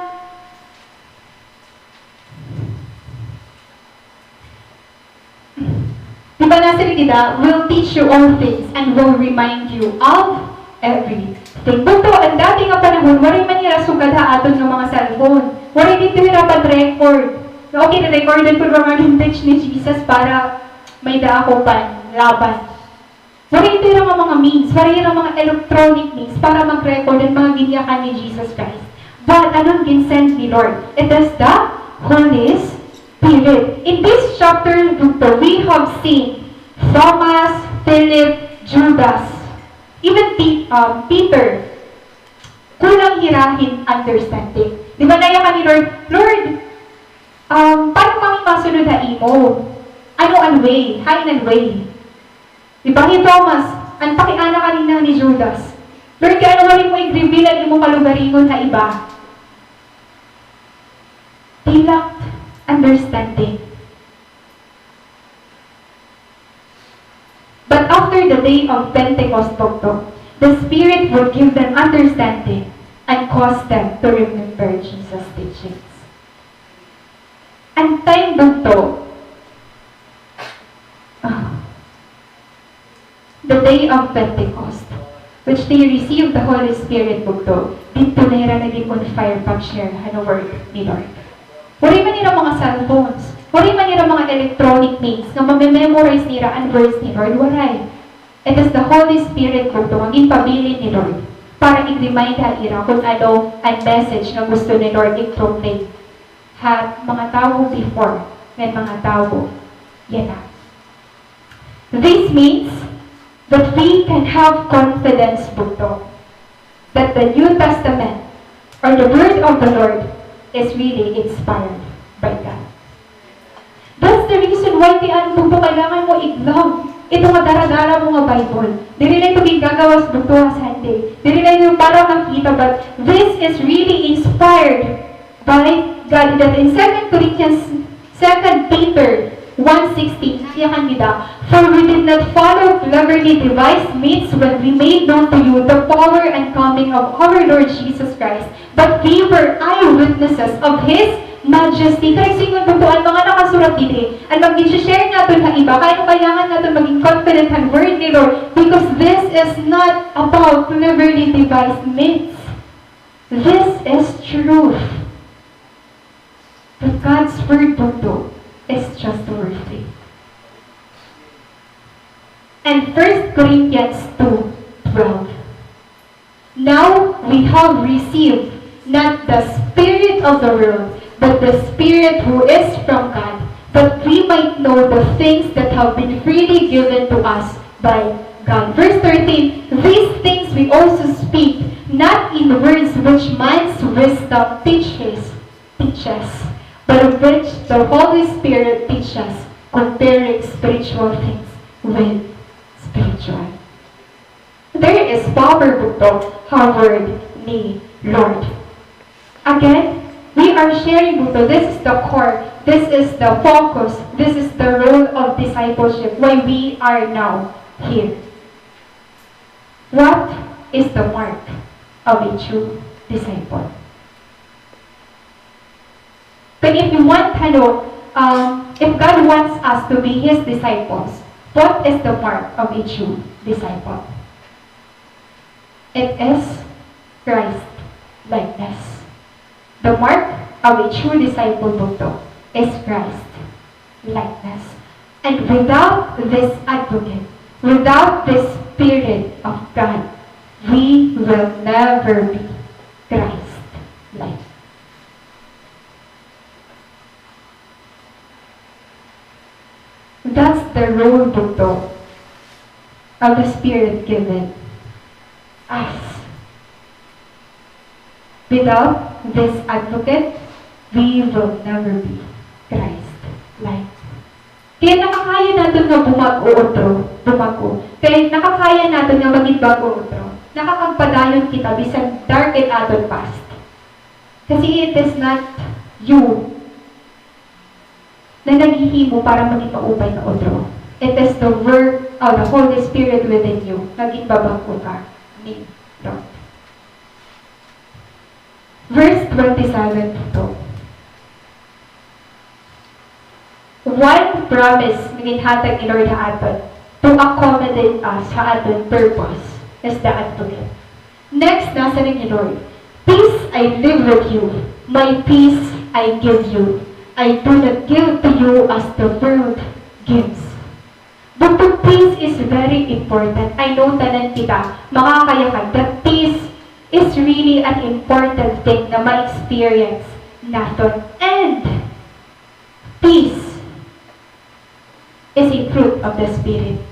di ba nasiring dida, will teach you all things and will remind you of everything. Bugto, an dati nga panahon, waray man hira sugad ha aton nga mga cellphone. Waray didto hira pag-record. Okay, re-recordan ko mga gin-teach ni Jesus para may-ada ako panlaban. Waray ito ira nga mga means, waray ira mga electronic means para mag-record an mga ginyakan ni Jesus Christ. But ano an gin-send ni Lord? It is the Holy Spirit. In this chapter, we have seen Thomas, Philip, Judas, even Pe-, um, Peter. Kulang hira hin understanding. Di ba nayakan ni Lord, "Lord, um, paano kami masunod ha imo? Ano an way? Hain an way?" Di ba hi Thomas, an pakiana kanina ni Judas, "Lord, kay ano waray mo ig-reveal an imo kalugaringon ha iba?" They lacked understanding. But after the day of Pentecost, bugto, the Spirit would give them understanding and cause them to remember Jesus' teachings. An time bugto, ah, the day of Pentecost, which they received the Holy Spirit, bugto, didto na hira naging on fire pag-share han word ni Lord. Waray man hira mga cellphones, waray man hira mga electronic means nga mame-memorize nira an words ni Lord, waray. It is the Holy Spirit bugto nga ginpabilin ni Lord para ig-remind ha ira kun ano an message nga gusto ni Lord i-proclaim ha mga tawo before ngan mga tawo yana. This means that we can have confidence bugto that the New Testament or the word of the Lord is really inspired by God. That's the reason why ti ano bugto kailangan mo i-love ito nga dara-dara mo nga Bible. Diri la ito gingagawas bugto ha Sunday. Diri la ito para makita, but this is really inspired by God. That in Second Corinthians, Second Peter one sixteen, nayakan dida, For we did not follow cleverly devised means when we made known to you the power and coming of our Lord Jesus Christ, but we were eyewitnesses of His majesty. Karuyag ko ingon, bugto, an mga nakasurat didi, an mag-i-share naton ha iba, kay ano kailangan naton maging confident han word ni Lord, because this is not about cleverly devised myths. This is truth. That God's word, bugto, is trustworthy. And First Corinthians two twelve. Now we have received not the spirit of the world, but the Spirit who is from God, that we might know the things that have been freely given to us by God. Verse thirteen, these things we also speak, not in words which man's wisdom teaches, teaches, but which the Holy Spirit teaches, comparing spiritual things with spiritual. There is power, bugto, ha word ni Lord. Again, we are sharing, bugto. This is the core. This is the focus. This is the role of discipleship, why we are now here. What is the mark of a true disciple? Kay if we want, ano, um, if God wants us to be His disciples, what is the mark of a true disciple? It is Christ likeness. The mark of a true disciple, bugto, is Christ likeness. And without this advocate, without this Spirit of God, we will never be Christ like. That's the role, bugto, of the Spirit given us. Without this advocate, we will never be Christ like. Kay nakakaya naton nga bumag-o utro, bumag-o. Kay nakakaya naton nga magin bag-o utro. Nakakagpadayon kita bisan dark it aton past. Kasi it is not you na naghihimo para magin maupay nga utro. It is the work of the Holy Spirit within you. Nagin babag-o ka ni Lord. Verse twenty-seven to. One promise nga ginhatag ni Lord ha aton to accommodate us ha aton purpose is the advocate. Next, nasiring ni Lord, peace I leave with you, my peace I give you. I do not give to you as the world gives. Bugto, peace is very important. I know tanan kita, makakayakan, that peace is really an important thing na ma-experience naton. And peace is a fruit of the Spirit.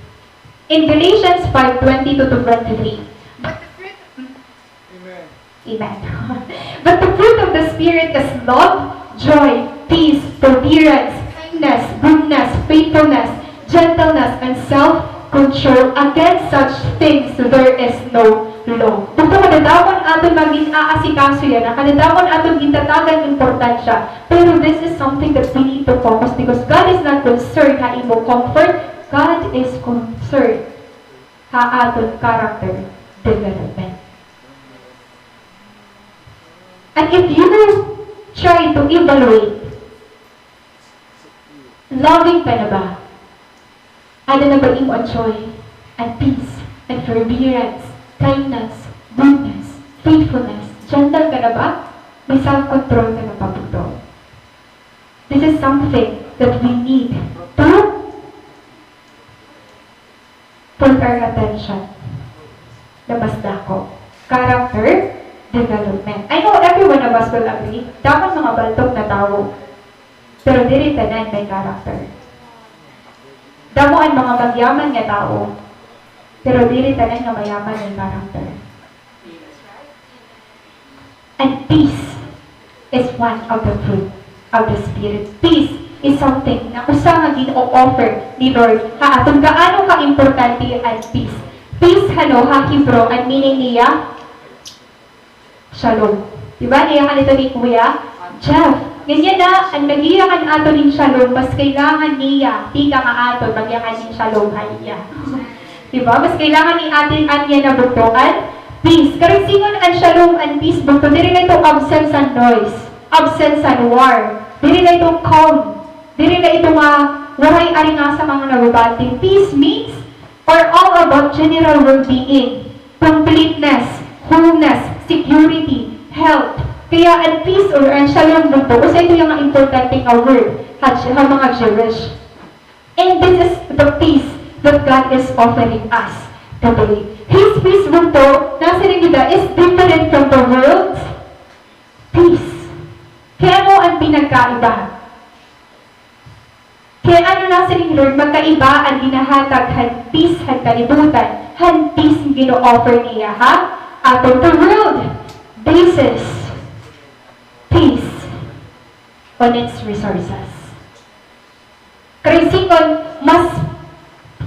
In Galatians five twenty-two to twenty-three, but the fruit of Amen. But the fruit of the Spirit is love, joy, peace, forbearance, kindness, goodness, faithfulness, gentleness, and self-control. Against such things there is no law. Bugto, kadadamon aton magin-aasikaso yana, kadadamon aton gintatagan importansya. Pero this is something that we need to focus because God is not concerned ha imo comfort. God is concerned ha aton character development. And if you try to evaluate, loving ka na ba? Ada na ba imo an joy, an peace, an forbearance, kindness, goodness, faithfulness, gentle ka na ba? May self-control ka na ba, bugto? This is something that we need to put our attention na mas dako. Character development. I know every one of us will agree, damo an mga baltok na tawo, pero diri tanan may character. Damo an mga magyaman nga tawo, pero diri tanan nga mayaman may character. And peace is one of the fruit of the Spirit. Peace is something na usa nga gin-o-offer ni Lord ha aton. Gaano ka-importante an peace? Peace, hano, ha Hebrew, an meaning niya, shalom. Di ba? Niya kanito ni Kuya Jeff. Ngan yana, an nagyakan aton hin shalom, mas kailangan niya, tikang ha aton, magyakan hin shalom ha iya. Di ba? Mas kailangan ni aton yana bugto an peace. Karuyag sidngon an shalom, an peace bugto, diri la ito absence han noise, absence han war. Diri la ito calm. Diri la ito nga waray aringasa nga nagabati. Peace means or all about general well-being, completeness, wholeness, security, health. Kaya an peace or an shalom bugto, usa ito nga importante nga word ha, ha mga Jewish. And this is the peace that God is offering us today. His peace bugto, nasiring kita, is different from the world's peace. Kay ano an pinagkaiba? Kay ano nasiring Lord, magkaiba an ginahatag han peace han kalibutan, han peace nga gino-offer niya ha aton. The world bases peace on its resources. Karuyag sidngon, mas,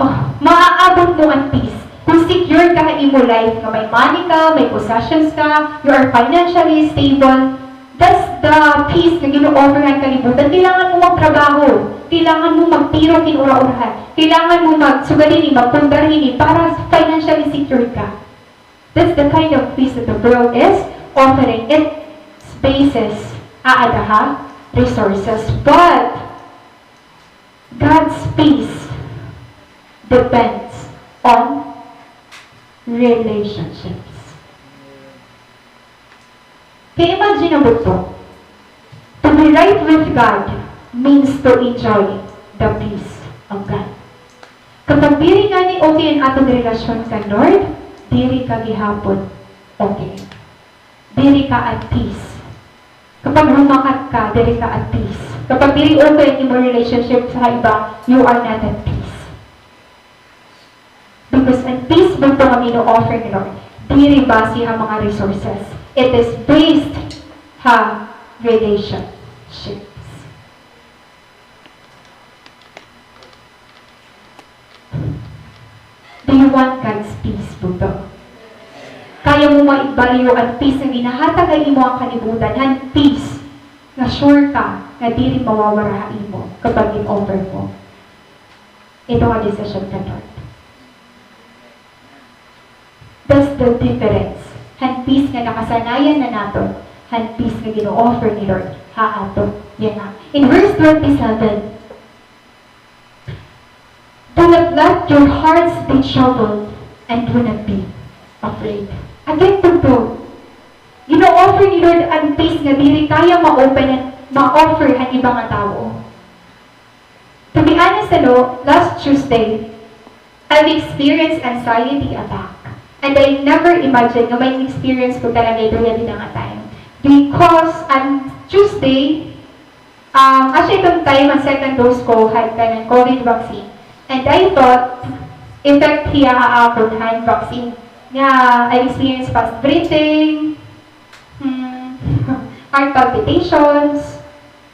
oh, maaabot mo an peace kon secure ka ha imo life, nga may money ka, may possessions ka, you are financially stable. That's the peace nga gino-offer han kalibutan. Kailangan mo magtrabaho. Kailangan mo magtirok hin ura-urahan. Kailangan mo magsugad hini, magpundar hini para financially secured ka. That's the kind of peace that the world is offering. It bases aada ha resources. But God's peace depends on relationships. Kay imagine na bugto, to be right with God means to enjoy the peace of God. Kapag diri ngani okay an aton relasyon kan Lord, diri ka gihapon okay. Diri ka at peace. Kapag humakat ka, diri ka at peace. Kapag diri okay an imo relationship sa iba, you are not at peace. Because an peace bugto nga gino-offer ni Lord, diri base ha mga resources. It is based ha relationships. Do you want God's peace, bugto? Kaya mo maibaliw an peace nga ginahatag ha imo an kalibutan, han peace nga sure ka nga diri mawawara ha imo kapag in-offer mo ito nga desisyon kan Lord. That's the difference han peace nga nakasanayan na naton, han peace nga gino-offer ni Lord ha aton yana. In verse twenty-seven, "Do not let your hearts be troubled and do not be afraid." Again, bugto, gino-offer ni Lord an peace nga diri kaya ma-open and ma-offer han iba nga tawo. To be honest, ano, last Tuesday, I've experienced anxiety attack. And I never imagine nga may experience ko talaga ito yana nga time. Because on Tuesday, um, actually, iton time, an second dose ko had kanan COVID vaccine. And I thought, effect hiya ha akon han vaccine. Nga, I experienced fast breathing, hmm, heart palpitations,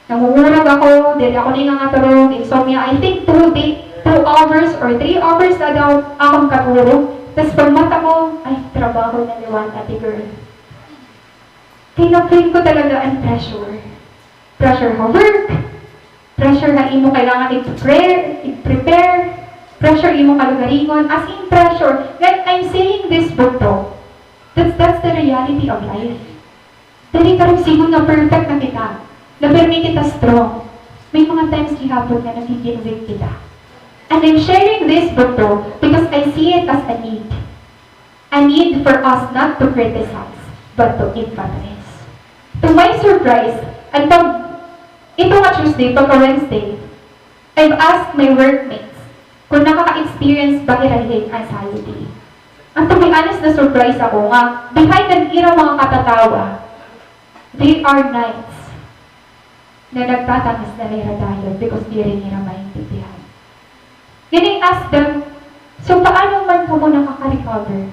nangungurog ako, diri ako nahingangaturog, insomnia. I think two day, two hours or three hours la daw akon katurog. Tas pagmata ko, ay, trabaho na liwan, ate girl. Kay na-feel ko talaga an pressure. Pressure ha work, pressure ha imo kailangan i-prepare, i-prepare, pressure imo kalugaringon, as in pressure. Like, I'm saying this, bugto. That's, that's the reality of life. Diri karuyag sidngon nga perfect na kita, na pirmi kita strong. May mga times gihapon nga nagiging weak kita. And I'm sharing this, bugto, because I see it as a need. A need for us not to criticize, but to empathize. To my surprise, an pag, ito nga Tuesday, pagka Wednesday, I've asked my workmates kon nakaka-experience ba hira hin anxiety. And to be honest, na-surprise ako nga behind an ira mga katatawa, there are nights na nagtatangis na la hira dayon because diri nira maintindihan. Then I asked them, "So, paano man kamo nakaka-recover?"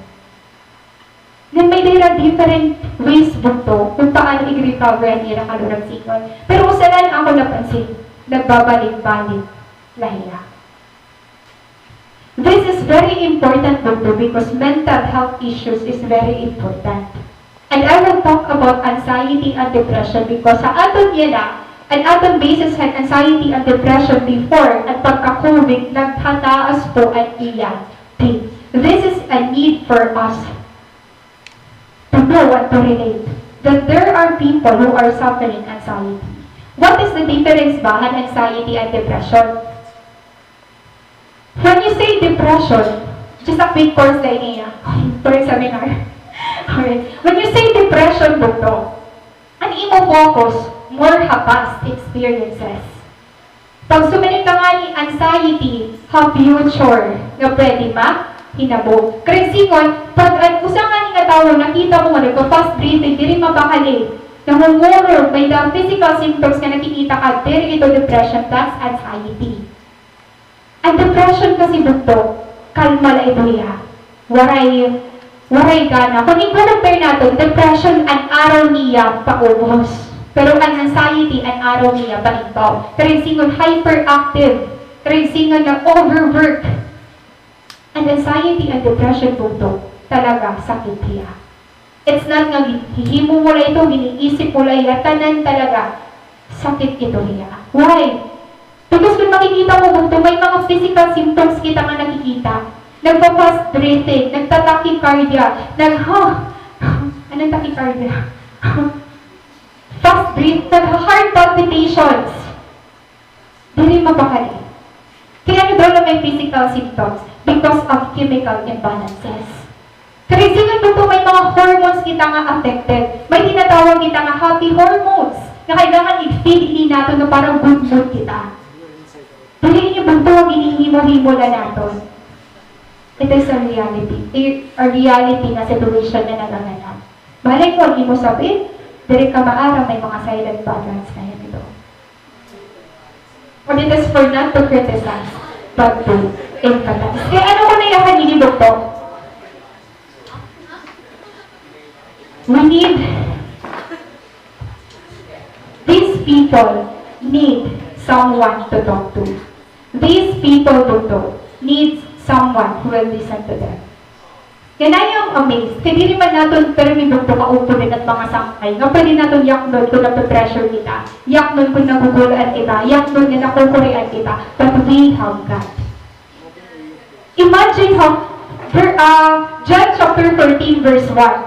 Then may dira different ways bugto kon paano i-recover an ira kalurag sidngon. Pero usa la an akon napansin, nagbabalik-balik la hiya. This is very important bugto because mental health issues is very important. And I will talk about anxiety and depression because ha aton yana, An aton basis han anxiety and depression before an pagka-COVID, naghataas po an iya peak. This is a need for us to know and to relate that there are people who are suffering anxiety. What is the difference ba han anxiety and depression? When you say depression, just a quick course la ini, ah, for seminar. Alright. When you say depression, bugto, an imo focus more ha past experiences. Pag sumilip ka ngani anxiety ha future nga pwede mahinabo. Kay sidngon, pag an usa ngani nga tawo nakita mo nga nagpa-fast breathing, diri mapakali, nangungurog, may-ada physical symptoms nga nakikita ka, diri ito depression, that's anxiety. An depression kasi, bugto, kalma la ito hiya. Waray, waray gana. Kon i-compare naton, depression an araw niya paubos. Pero an anxiety an araw niya paigbaw. Kay sidngon hyperactive. Kay sidngon nga overwork. An anxiety and depression, bugto, talaga sakit hiya. It's not nga gin-, hihimo mo la ito, giniisip mo la iya, tanan talaga. Sakit ito hiya. Why? Because kon makikita mo, bugto, may mga physical symptoms kita nga nakikita. Nagpa-fast breathing, nagta-tachycardia, nag-, huh? Anong tachycardia? Fast breath, nag-heart palpitations. Diri mapakali. Kay ano daw na may physical symptoms? Because of chemical imbalances. Kay sidngon, bugto, may mga hormones kita nga affected. May tinatawag kita nga happy hormones nga kailangan i-feed ini naton nga para good mood kita. Diri ini, bugto, nga ginhihimo-himo la naton. It is a reality. A, a reality nga situation nga nagaganap. Malay mo, an imo sabi, diri ka maaram, may mga silent patterns na yan ito. But it is for not to criticize, but to empathize. Kay ano ko nayakan ini, bugto? We need, these people need someone to talk to. These people, bugto, need someone who will listen to them. Yan, I am amazed. Kay diri man naton pirmi, bugto, kaupod an mga sangkay nga pwede naton yaknon kon nape-pressure kita, yaknon kon nagugul-an kita, yaknon nga nakukurian kita. But we have God. Imagine how, ver-, ah, John chapter fourteen, verse one.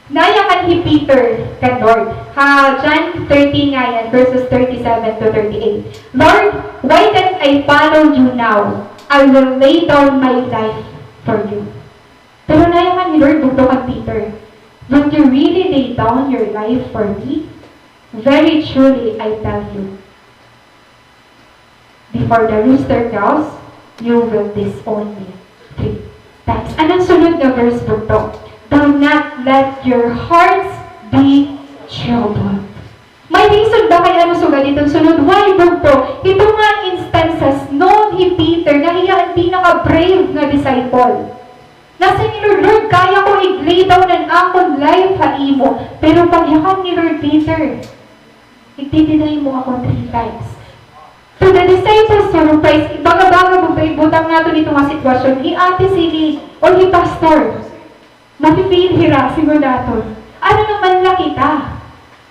Nayakan hi Peter kan Lord. Ha John thirteen nga yan, verses thirty-seven to thirty-eight. "Lord, why can't I follow you now? I will lay down my life for you." Pero nayakan hi Lord bugto kan Peter, "Will you really lay down your life for me? Very truly, I tell you, before the rooster crows, you will disown me three times." An sunod nga verse bugto, "Do not let your hearts be troubled." May reason ba kay ano sugad iton sunod? Why bugto? Ito nga instances, known hi Peter nga hiya an pinaka-brave nga disciple. Nasiring hi Lord, "Lord, kaya ko i-lay down an akon life ha imo." Pero pagyakan ni Lord Peter, "Igdi-deny mo ako three times." To the disciples' surprise, baga-baga mo pa ibutang naton ito nga sitwasyon, hi Ate Sili o hi Pastor, mafe-feel hira, siguro naton. Ano naman la kita?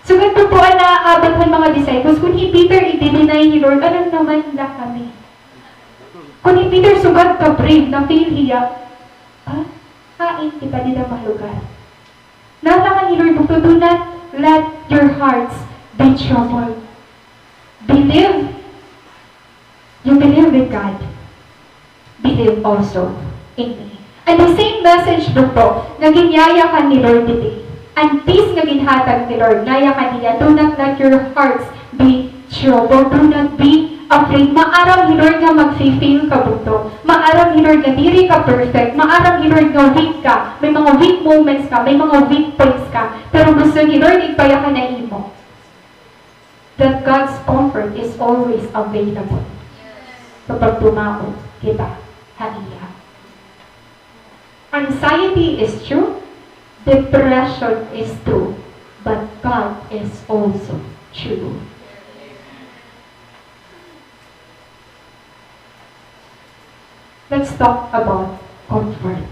Sugad pa po an naabat han mga disciples, kon hi Peter, igdi-deny ni Lord, ano naman la kami? Kon hi Peter, sugad ka brave, na-feel hiya, ah, hain kita dida malugar. Nayakan ni Lord bugto, "Do not let your hearts be troubled. Believe, you believe with God, believe also in me." And the same message bugto nga ginyayakan ni Lord didi. An peace nga ginhatag ni Lord, nayakan hiya, "Do not let your hearts be troubled. Do not be afraid." Maaram hi Lord nga magfe-fail ka bugto. Maaram hi Lord nga diri ka perfect. Maaram hi Lord nga weak ka. May mga weak moments ka. May mga weak points ka. Pero gusto ni Lord igpayakan na imo that God's comfort is always available kapag tumaod kita ha iya. Anxiety is true, depression is true, but God is also true. Let's talk about comfort.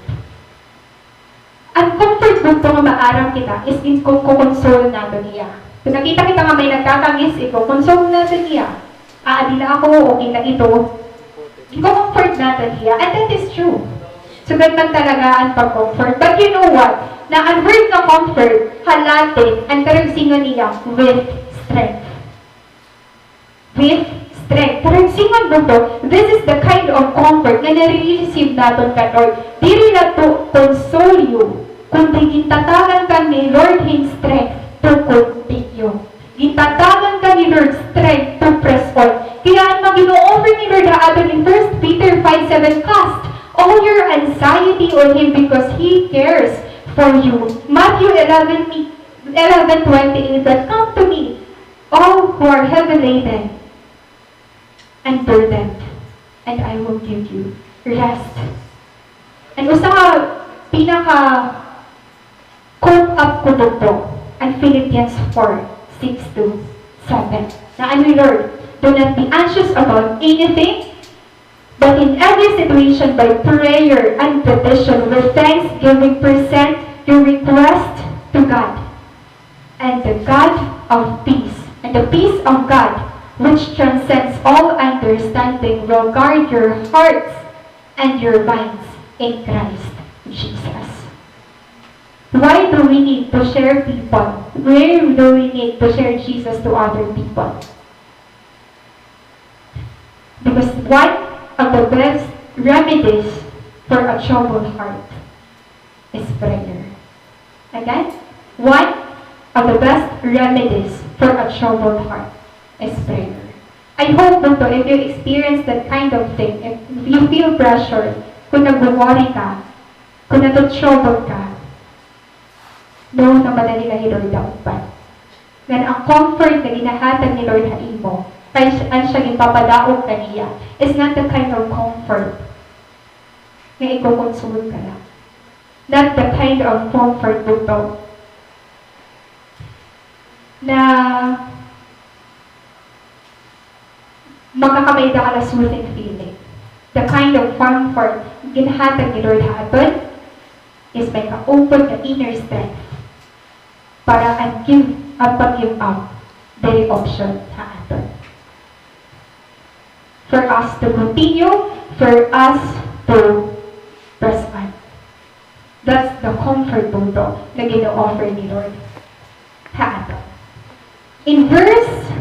An comfort bugto nga maaram kita is in ko-, ko-console naton hiya. Kung nakita kita nga may nagtatangis, iko-console naton hiya. "Ah, adi la ako, okay la ito." Iko-comfort naton hiya. And that is true. Sugad man talaga an pag-comfort. But you know what? Na an word nga comfort, ha Latin, an karuyag singon niya, with strength. With strength. Karuyagsingon, bugto, this is the kind of comfort nga nare-receive naton kan Lord. Diri la to console you, kundi gintatagan ka ni Lord hin strength to continue. Gintatagan ka ni Lord strength to press on. Kaya an mga gino-offer ni Lord ha aton in First Peter five seven, "Cast all your anxiety on Him because He cares for you." Matthew eleven, eleven twenty-eight, that, "Come to me, all who are heavy laden and burdened, and I will give you rest." An usa ka pinaka-quote up ko didto, an Philippians four, six to seven. Na ano, Lord, "Do not be anxious about anything, but in every situation, by prayer and petition, with thanksgiving, present your request to God. And the God of peace, and the peace of God, which transcends all understanding, will guard your hearts and your minds in Christ Jesus." Why do we need to share people? Why do we need to share Jesus to other people? Because one of the best remedies for a troubled heart is prayer. Again, one of the best remedies for a troubled heart is prayer. I hope, bugto, if you experience that kind of thing, if you feel pressured, kung nagwo-worry ka, kung natu-trouble ka, know na madali la hi Lord daopan. Ngan an comfort nga ginahatag ni Lord ha imo, kay siya, an siya ginpapadaog kaniya, is not the kind of comfort nga iko-console ka la. Not the kind of comfort, bugto, na makakamay-ada ka la soothing feeling. The kind of comfort ginhatag ni Lord ha aton is may kaupod nga inner strength para an give, an pag-give up diri option ha aton. For us to continue, for us to press on. That's the comfort, bugto, nga gino-offer ni Lord ha aton. In verse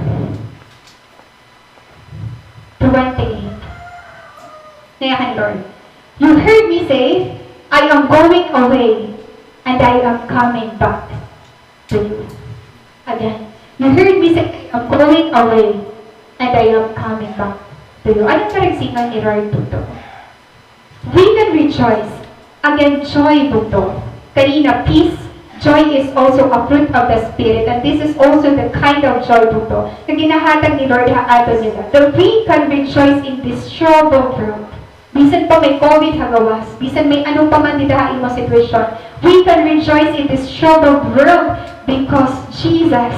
twenty-eight, naya kan Lord, "You heard me say, 'I am going away, and I am coming back to you.'" Again, "You heard me say, 'I am going away, and I am coming back to you.'" Ano an karuyagsingon ni Lord, bugto? We can rejoice. Again, joy, bugto. Kanina, peace, joy is also a fruit of the Spirit, and this is also the kind of joy, bugto, nga ginahatag ni Lord ha aton nila, that we can rejoice in this troubled world. Bisan pa may COVID ha gawas, bisan may ano pa man dida ha imo sitwasyon, we can rejoice in this troubled world because Jesus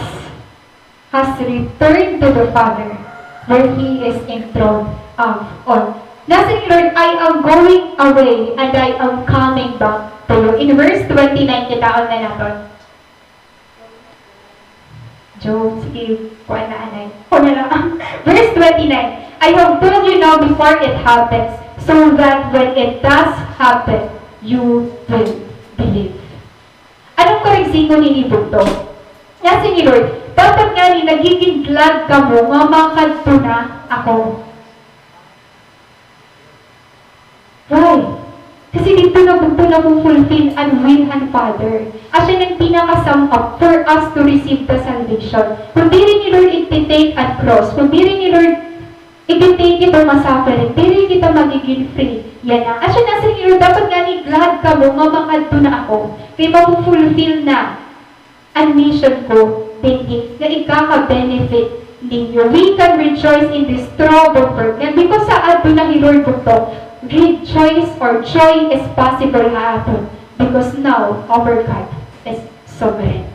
has returned to the Father, where He is enthroned of all. Nasiring ni Lord, "I am going away and I am coming back to you." In verse twenty-nine, kitaon na naton. Job, sige, kuan na, anay. Kuan na lang. Verse twenty-nine, "I have told you now before it happens, so that when it does happen, you will believe." Ano an karuyagsingon hini, bugto? Nasiring ni Lord, dapat ngani nagigin glad kamo nga makadto na ako. Why? Kasi didto na, bugto, nafu-fulfill an will han Father. Asya an pinaka-sum up for us to receive the salvation. Kung diri ni Lord igti-take an cross, kung diri ni Lord igti-take it nga suffering, diri kita magigin free. Yana. Asya nasiring ni Lord, dapat ngani glad kamo nga makadto na ako. Kay mafu-fulfill na an mission ko dinhi nga ikaka-benefit ninyo. We can rejoice in this troubled world. Ngan because sa adto na hi Lord, bugto, rejoice or joy is possible ha aton because now our God is sovereign.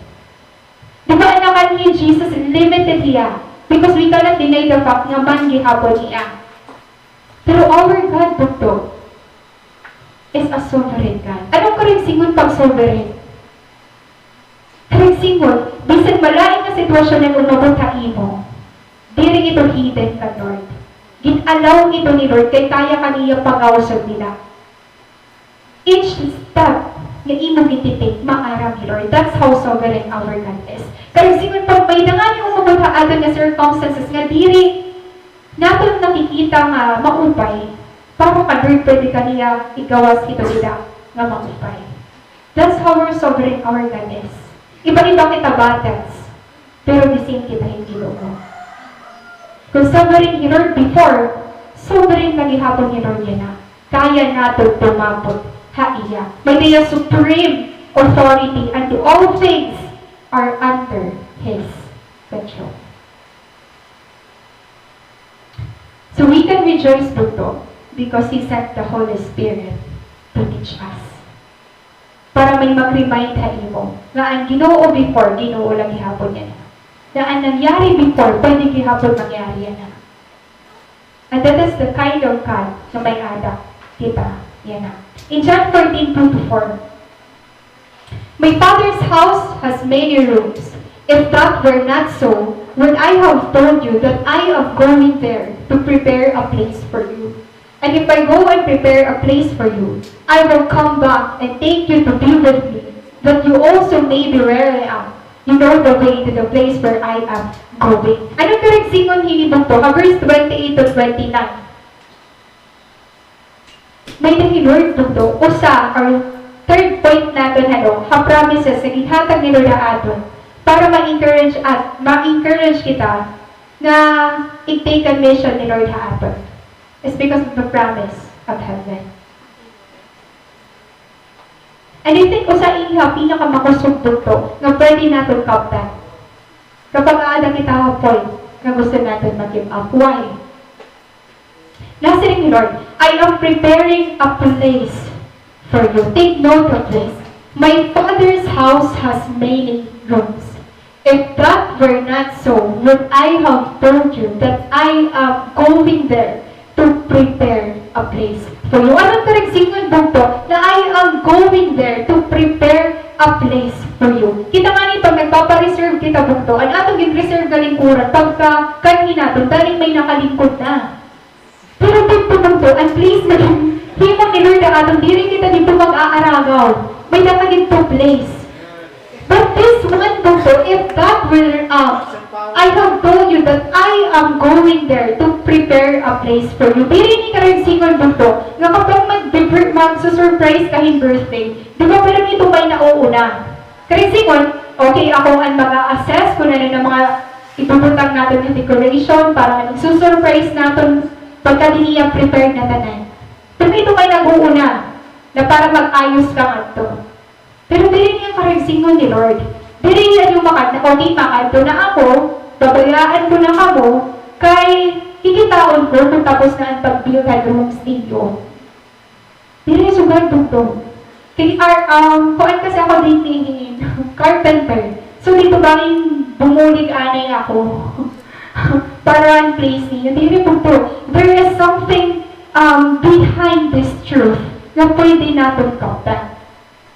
Di ba, an nakan hi Jesus, limited hiya? Because we cannot deny the fact nga man gihapon hiya. Pero our God, bugto, is a sovereign God. Ano an karuyagsingon pag sovereign? Karuyagsingon, bisan malain nga sitwasyon nga umabot ha imo, diri ito hidden kan Lord. Gin-allow ito ni Lord kay kaya ka niya pangawson dida. Each step nga imo gin-take, maaram ni Lord. That's how sovereign our God is. Karuyag sidngon, pag may-ada ngani umabot ha aton nga circumstances nga diri naton nakikita nga maupay, para kan Lord pwede ka niya igawas hito dida nga maupay. That's how sovereign our God is. Iba-iba kita battles, pero the same kita hin Ginoo. Kon sovereign hi Lord before, sovereign na gihapon hi Lord yana. Kaya naton tumabot ha iya. May-ada hiya supreme authority, and all things are under his control. So we can rejoice, bugto, because he sent the Holy Spirit to teach us. Para may mag-remind ha imo nga an Ginoo before, Ginoo la gihapon yana. Nga an nangyari before, pwede gihapon mangyari yana. And that is the kind of God nga may-ada kita yana. In John fourteen two to four, "My Father's house has many rooms. If that were not so, would I have told you that I am going there to prepare a place for you? And if I go and prepare a place for you, I will come back and take you to be with me, that you also may be where I am. You know the way to the place where I am going." Ano karuyag sidngon hini, bugto? Ha verse twenty-eight to twenty-nine. May-ada hi Lord, bugto, usa or third point naton, ano, ha promises nga ginhatag ni Lord ha aton para ma-encourage at ma-encourage kita nga igtake an mission ni Lord ha aton. It's because of the promise of heaven. And I think usa ini ha pinakamakusog, bugto, nga pwede naton kabtan kapag aada kita ha point nga gusto naton mag-give up. Why? Nasiring ni Lord, "I am preparing a place for you." Take note of this. "My Father's house has many rooms. If that were not so, would I have told you that I am going there to prepare a place for you?" Ano karuyag sidngon, bugto, na "I am going there to prepare a place for you"? Kita ngani, pag nagpapa-reserve kita, bugto, an aton gin-reserve nga lingkuran, pagka kanhi naton, daling may nakalingkod na. Pero didto, bugto, an place nga ginhimo ni Lord ha aton, diri kita didto mag-aaragaw. May-ada didto place. But this one, bugto, if that were, uh, "I have told you that I am going there to prepare a place for you." Diri ini karuyag sidngon, bugto, nga kapag mag-, magsusurprise ka hin birthday, di ba, pero may-ada may nauuna. Karuyag sidngon, okay, ako an mag-a-assess kun ano an mga ibubutang naton nga decoration para nga magsusurprise naton pagka dinhi hiya prepared na tanan. Pero may-ada may nag-uuna na para mag-ayos ka ngadto. Pero diri ini an karuyag sidngon ni Lord. Diri hiya an makadto, okay, makadto na ako, babayaan ko na kamo, kay kikitaon ko kon tapos na an pag-build han rooms ninyo. Diri sugad, bugto. Kay ar-, um, kuan kasi ako dinhi, carpenter. So, didto bangin bumulig anay ako para an place ninyo. Diri, bugto. There is something, um, behind this truth nga pwede naton kabtan.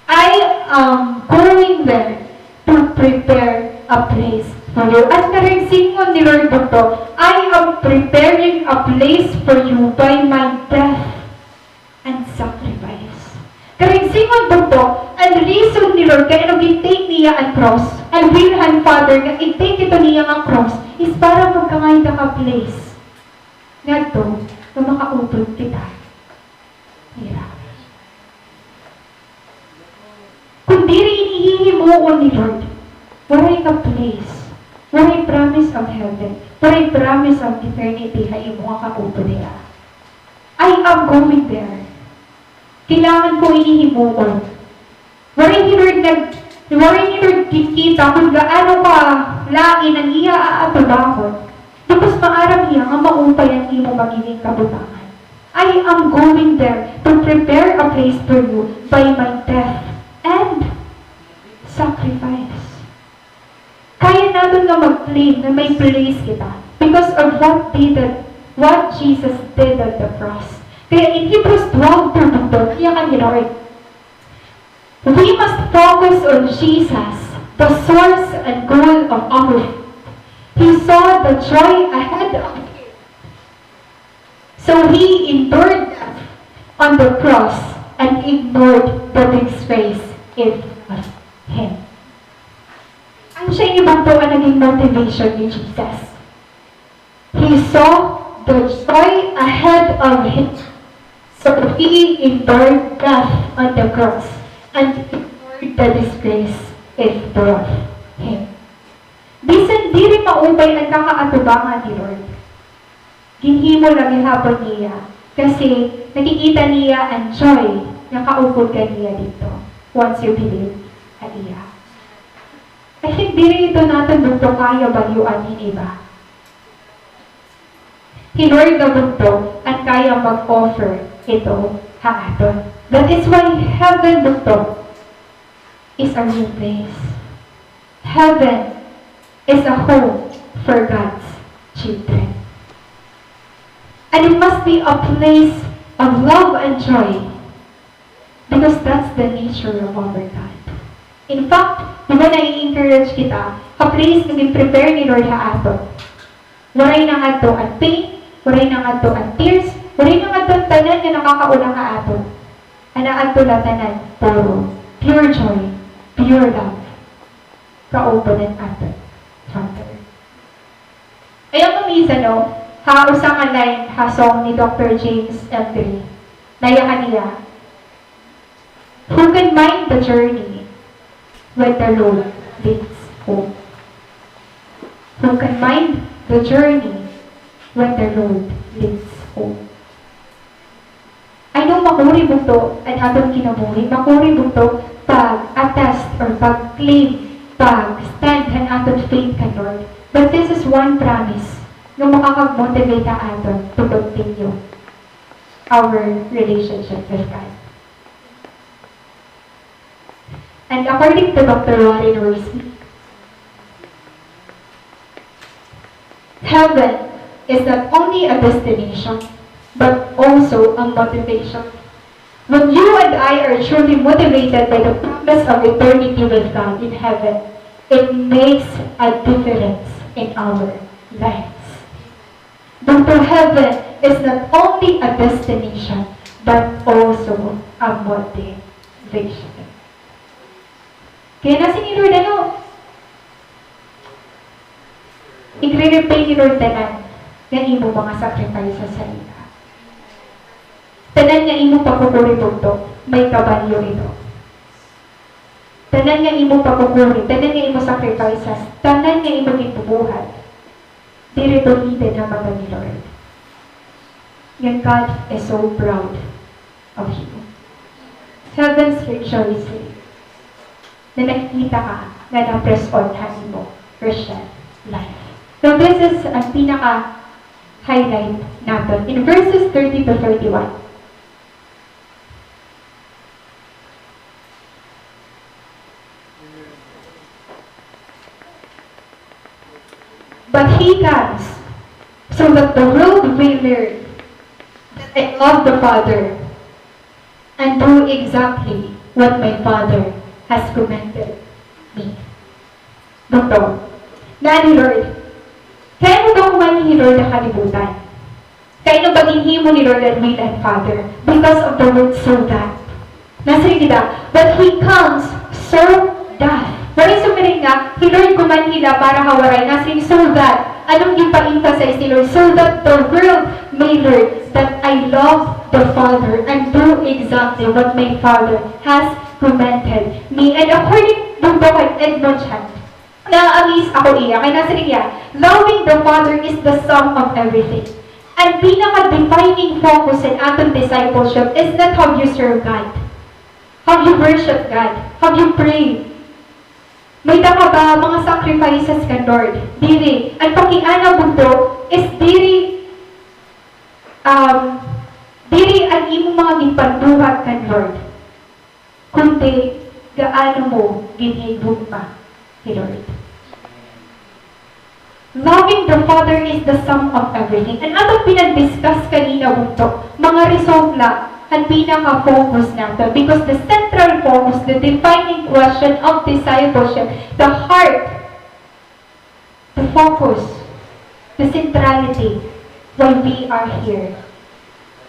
"I am going there to prepare a place for you." An karuyag sidngon ni Lord, bugto, "I am preparing a place for you by my death and sacrifice." Karuyag sidngon, bugto, an reason ni Lord kay ano gin-take niya an cross, an will han Father nga i-take ito niya nga cross, is para magkangay ta ka place ngadto nga makaupod kita hira. Kon diri ini hihimuon ni Lord, waray ka place, waray promise of heaven, waray promise of eternity ha imo nga kaupod hira. "I am going there." Kailangan ko ini himuon. Waray ni Lord nag-, waray ni Lord ginkita kon gaano kalain an iya aatubangon. Tapos maaram hiya nga maupay an imo magiging kabutangan. "I am going there to prepare a place for you by my death and sacrifice." Kaya naton nga mag-claim nga may place kita because of what did, what Jesus did on the cross. Kaya in Hebrews twelve two, bugto, iya kan Lord, "We must focus on Jesus, the source and goal of our faith. He saw the joy ahead of him. So he endured death on the cross and ignored the disgrace it brought him. Asya ini bugto an naging motivation ni Jesus. He saw the joy ahead of him. So he endured death on the cross and ignored the disgrace it brought him. Bisan diri maupay an kakaatubangan ni Lord, ginhimo la gihapon niya kasi nakikita niya an joy nga kaupod kaniya didto once you believe ha iya. I think diri ito naton bugto kaya balyoan hin iba. Hi Lord nga bugto an kaya mag-offer ito ha aton. That is why heaven bugto is a real place. Heaven is a home for God's children. And it must be a place of love and joy. Because that's the nature of our God. In fact, di ba nai-encourage kita ha place nga gin-prepare ni Lord ha aton? Waray na ngadto an pain, waray na ngadto an tears, waray na ngadto an tanan nga nakakauna ha aton. An aadto la tanan, puro pure joy, pure love. Kauban an aton Father. Ayaw mo minsan, no? Ha usa nga line ha song ni Doctor James M. Gray. Naya kaniya, "Who can mind the journey when the road leads home? Who can mind the journey when the road leads home?" I know makuri bugto an aton kinabuhi, makuri bugto pag-attest or pag-claim, pag-stand han aton faith kan Lord. But this is one promise nga makakag-motivate ha aton to continue our relationship with God. And according to Doctor Warren Wiersbe, heaven is not only a destination, but also a motivation. When you and I are truly motivated by the promise of eternity with God in heaven, it makes a difference in our lives. Bugto, heaven is not only a destination, but also a motivation. Kaya nasiring ni Lord, ano? Igre-repay ni Lord tanan nga imo mga sacrifices ha iya. Tanan nga imo pagkukuri, bugto, may kabalyo ito. Tanan nga imo pagkukuri, tanan nga imo sacrifices, tanan nga imo ginbubuhat, diri ito hidden ha mata ni Lord. Nga God is so proud of you. Heaven's rejoicing na nakikita ka nga na-press on ha imo Christian life. So this is an pinaka-highlight naton in verses thirty to thirty-one. But he comes so that the world may learn that I love the Father and do exactly what my Father has commanded me. Bugto, naan hi Lord? Kay ano ba kumanhi hi Lord ha kalibutan? Kay ano ba ginhimo ni Lord an will and Father? Because of the word so that. Nasiring kita, but he comes so that. Waray sumiring nga hi Lord kumanhi la para ha Waray. Nasiring so that. Ano an ginpa-emphasize ni Lord? So that the world may learn that I love the Father and do exactly what my Father has commanded me. And according bugto kay Edmund Chant, na-amaze ako iya, kay nasiring niya, loving the Father is the sum of everything. An pinaka-defining focus han aton discipleship is not how you serve God, how you worship God, how you pray. May-ada ka ba mga sacrifices kan Lord? Diri. An pakiana bugto is diri, um, diri an imo mga ginpanbuhat kan Lord. Kundi gaano mo ginhigugma hi Lord. Loving the Father is the sum of everything. An aton pinag-discuss kanina bugto, mga result la an pinaka-focus naton, because the central focus, the defining question of discipleship, the heart The focus, the centrality why we are here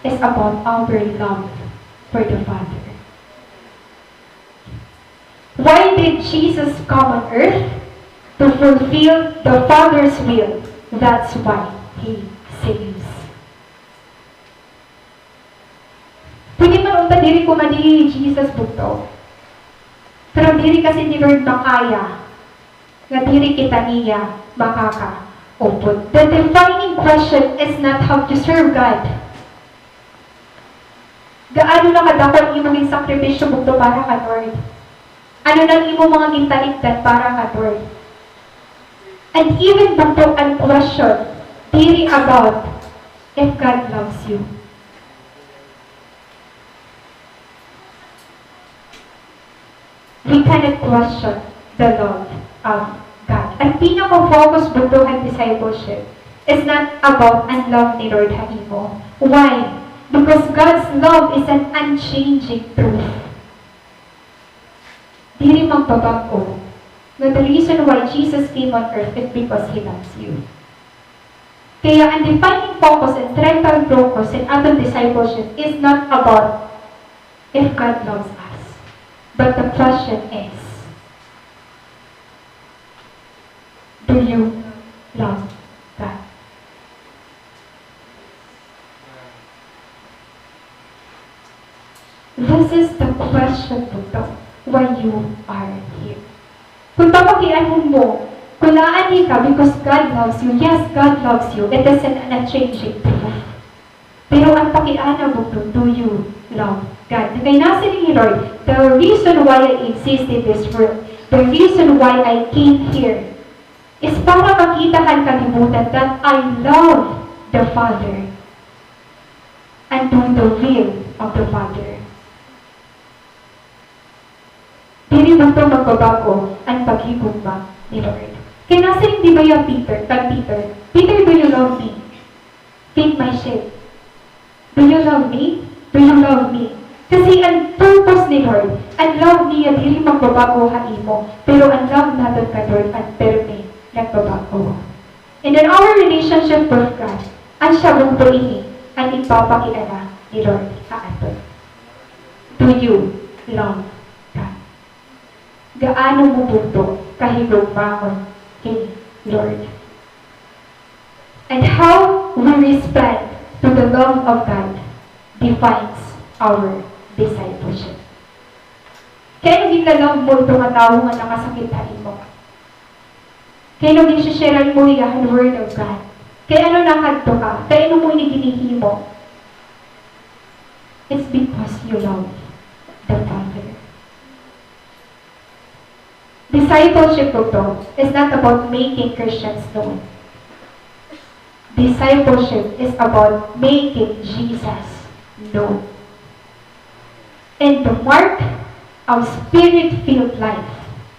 is about our love for the Father. Why did Jesus come on earth? To fulfill the Father's will. That's why He saves. Pwede man unta diri kumadi hi Jesus bugto. Pero diri kasi ni Lord makaya nga diri kita niya makakaupod. The defining question is not how to serve God. Gaano na kadako an imo ginsakripisyo bugto para kan Lord? Ano na an imo mga gintalikdan para kan Lord? And even bugto an question, diri about if God loves you. We cannot question the love of God. An pinaka-focus bugto han discipleship is not about an love ni Lord ha imo. Why? Because God's love is an unchanging truth. Diri magbabag-o nga the reason why Jesus came on earth is because He loves you. Kaya an defining focus and central focus in aton discipleship is not about if God loves us, but the question is, do you love God? This is the question, bugto, why you are here. Kung papakianhon mo, kung naani ka because God loves you, yes, God loves you. It is an unchanging truth. Pero an pakiana, bugto, do you love God? Kay nasiring ni Lord, the reason why I exist in this world, the reason why I came here, is para makita han kalibutan that I love the Father and do the will of the Father. Diri bugto magbabag-o an paghigugma ni Lord. Kay nasiring di ba hi Peter, kan Peter, "Peter, do you love me? Feed my sheep." Do you love me? Do you love me? Kasi an purpose ni Lord, an love niya diri magbabag-o ha imo, pero an love naton kan Lord an pirmi nagbabag-o. And in our relationship with God, asya bugto ini an igpapakiana ni Lord ha aton. Do you love God? Gaano mo bugto kahigugmaon kini Lord? And how we respond to the love of God defines our discipleship. Kay ano ginla-love mo ito nga tawo nga nakasakit ha imo? Kay ano ginsha-share-an mo hiya han Word of God? Kay ano nakadto ka? Kay ano mo ini ginhihimo? It's because you love the Father. Discipleship, bugto, is not about making Christians known. Discipleship is about making Jesus known. And the mark of spirit-filled life,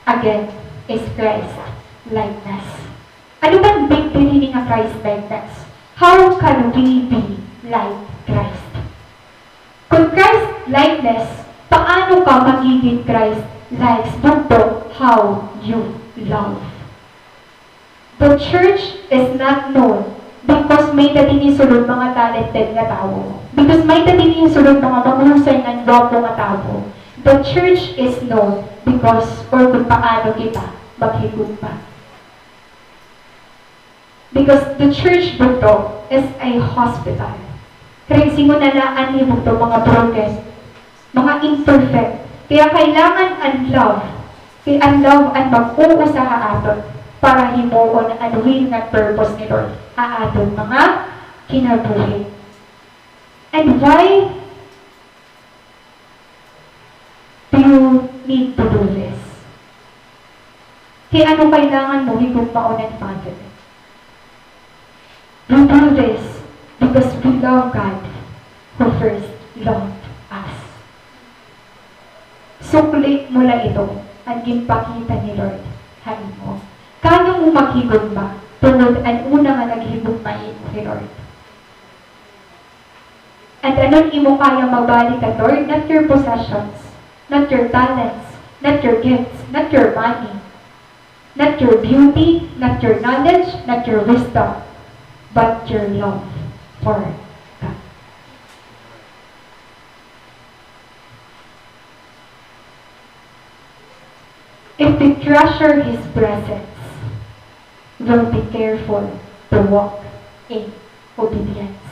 again, is Christ-likeness. Ano ba an big deal hini nga Christ-likeness? How can we be like Christ? Kon Christ-likeness, paano ka magigin Christ-likes? Bugto, how you love. The church is not known because may-ada dinhi sulod mga talented nga tawo. Because may-ada dinhi sulod mga mahusay ngan gwapo nga tawo. The church is known because or kon paano kita maghigugma. Because the church, bugto, is a hospital. Kay siring na anhi, bugto, mga broken, mga imperfect. Kaya kailangan an love. Kay an love an mag-uusa ha aton para himuon an will ngan purpose ni Lord ha aton mga kinabuhi. And why do you need to do this? Kay ano kailangan mo higugmaon an Father? We do this because we love God who first loved us. Sukli mo la ito an ginpakita ni Lord ha imo. Kay ano mo maghigugma tungod an una nga naghigugma ha imo hi Lord. And ano an imo kaya mabalik kan Lord? Not your possessions, not your talents, not your gifts, not your money. Not your beauty, not your knowledge, not your wisdom, but your love for God. If we treasure His presence, we'll be careful to walk in obedience.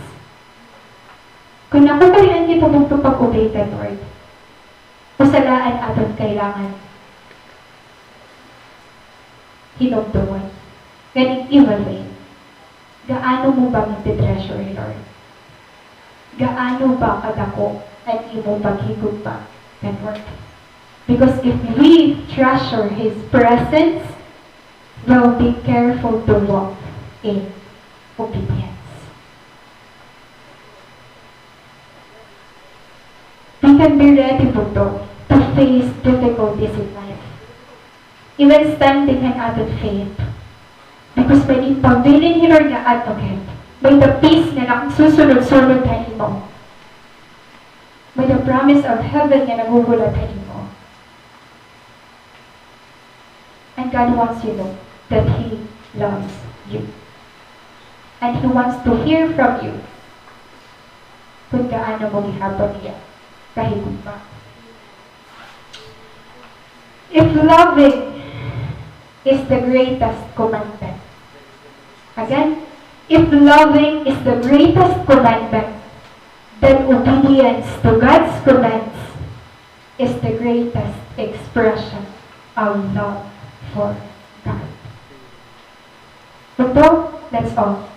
Kon nakukurian kita bugto pag-obey kan Lord, usa la an aton kailangan hinumduman, ngan i-evaluate. Gaano mo ba ginti-treasure hi Lord? Gaano ba kadako an imo paghigugma kan Lord? Because if we treasure His presence, we'll be careful to walk in obedience. We can be ready, bugto, to face difficulties in life. Even standing in aton faith. Because may-ada pabilin hi Lord nga advocate. May-ada peace nga nakasusunod-sunod ha imo. May-ada promise of heaven nga naghuhulat ha imo. And God wants you know that He loves you. And He wants to hear from you kon gaano mo gihapon hiya kahigugma. If loving is the greatest commandment, again, if loving is the greatest commandment, then obedience to God's commands is the greatest expression of love for God. Bugto, let's all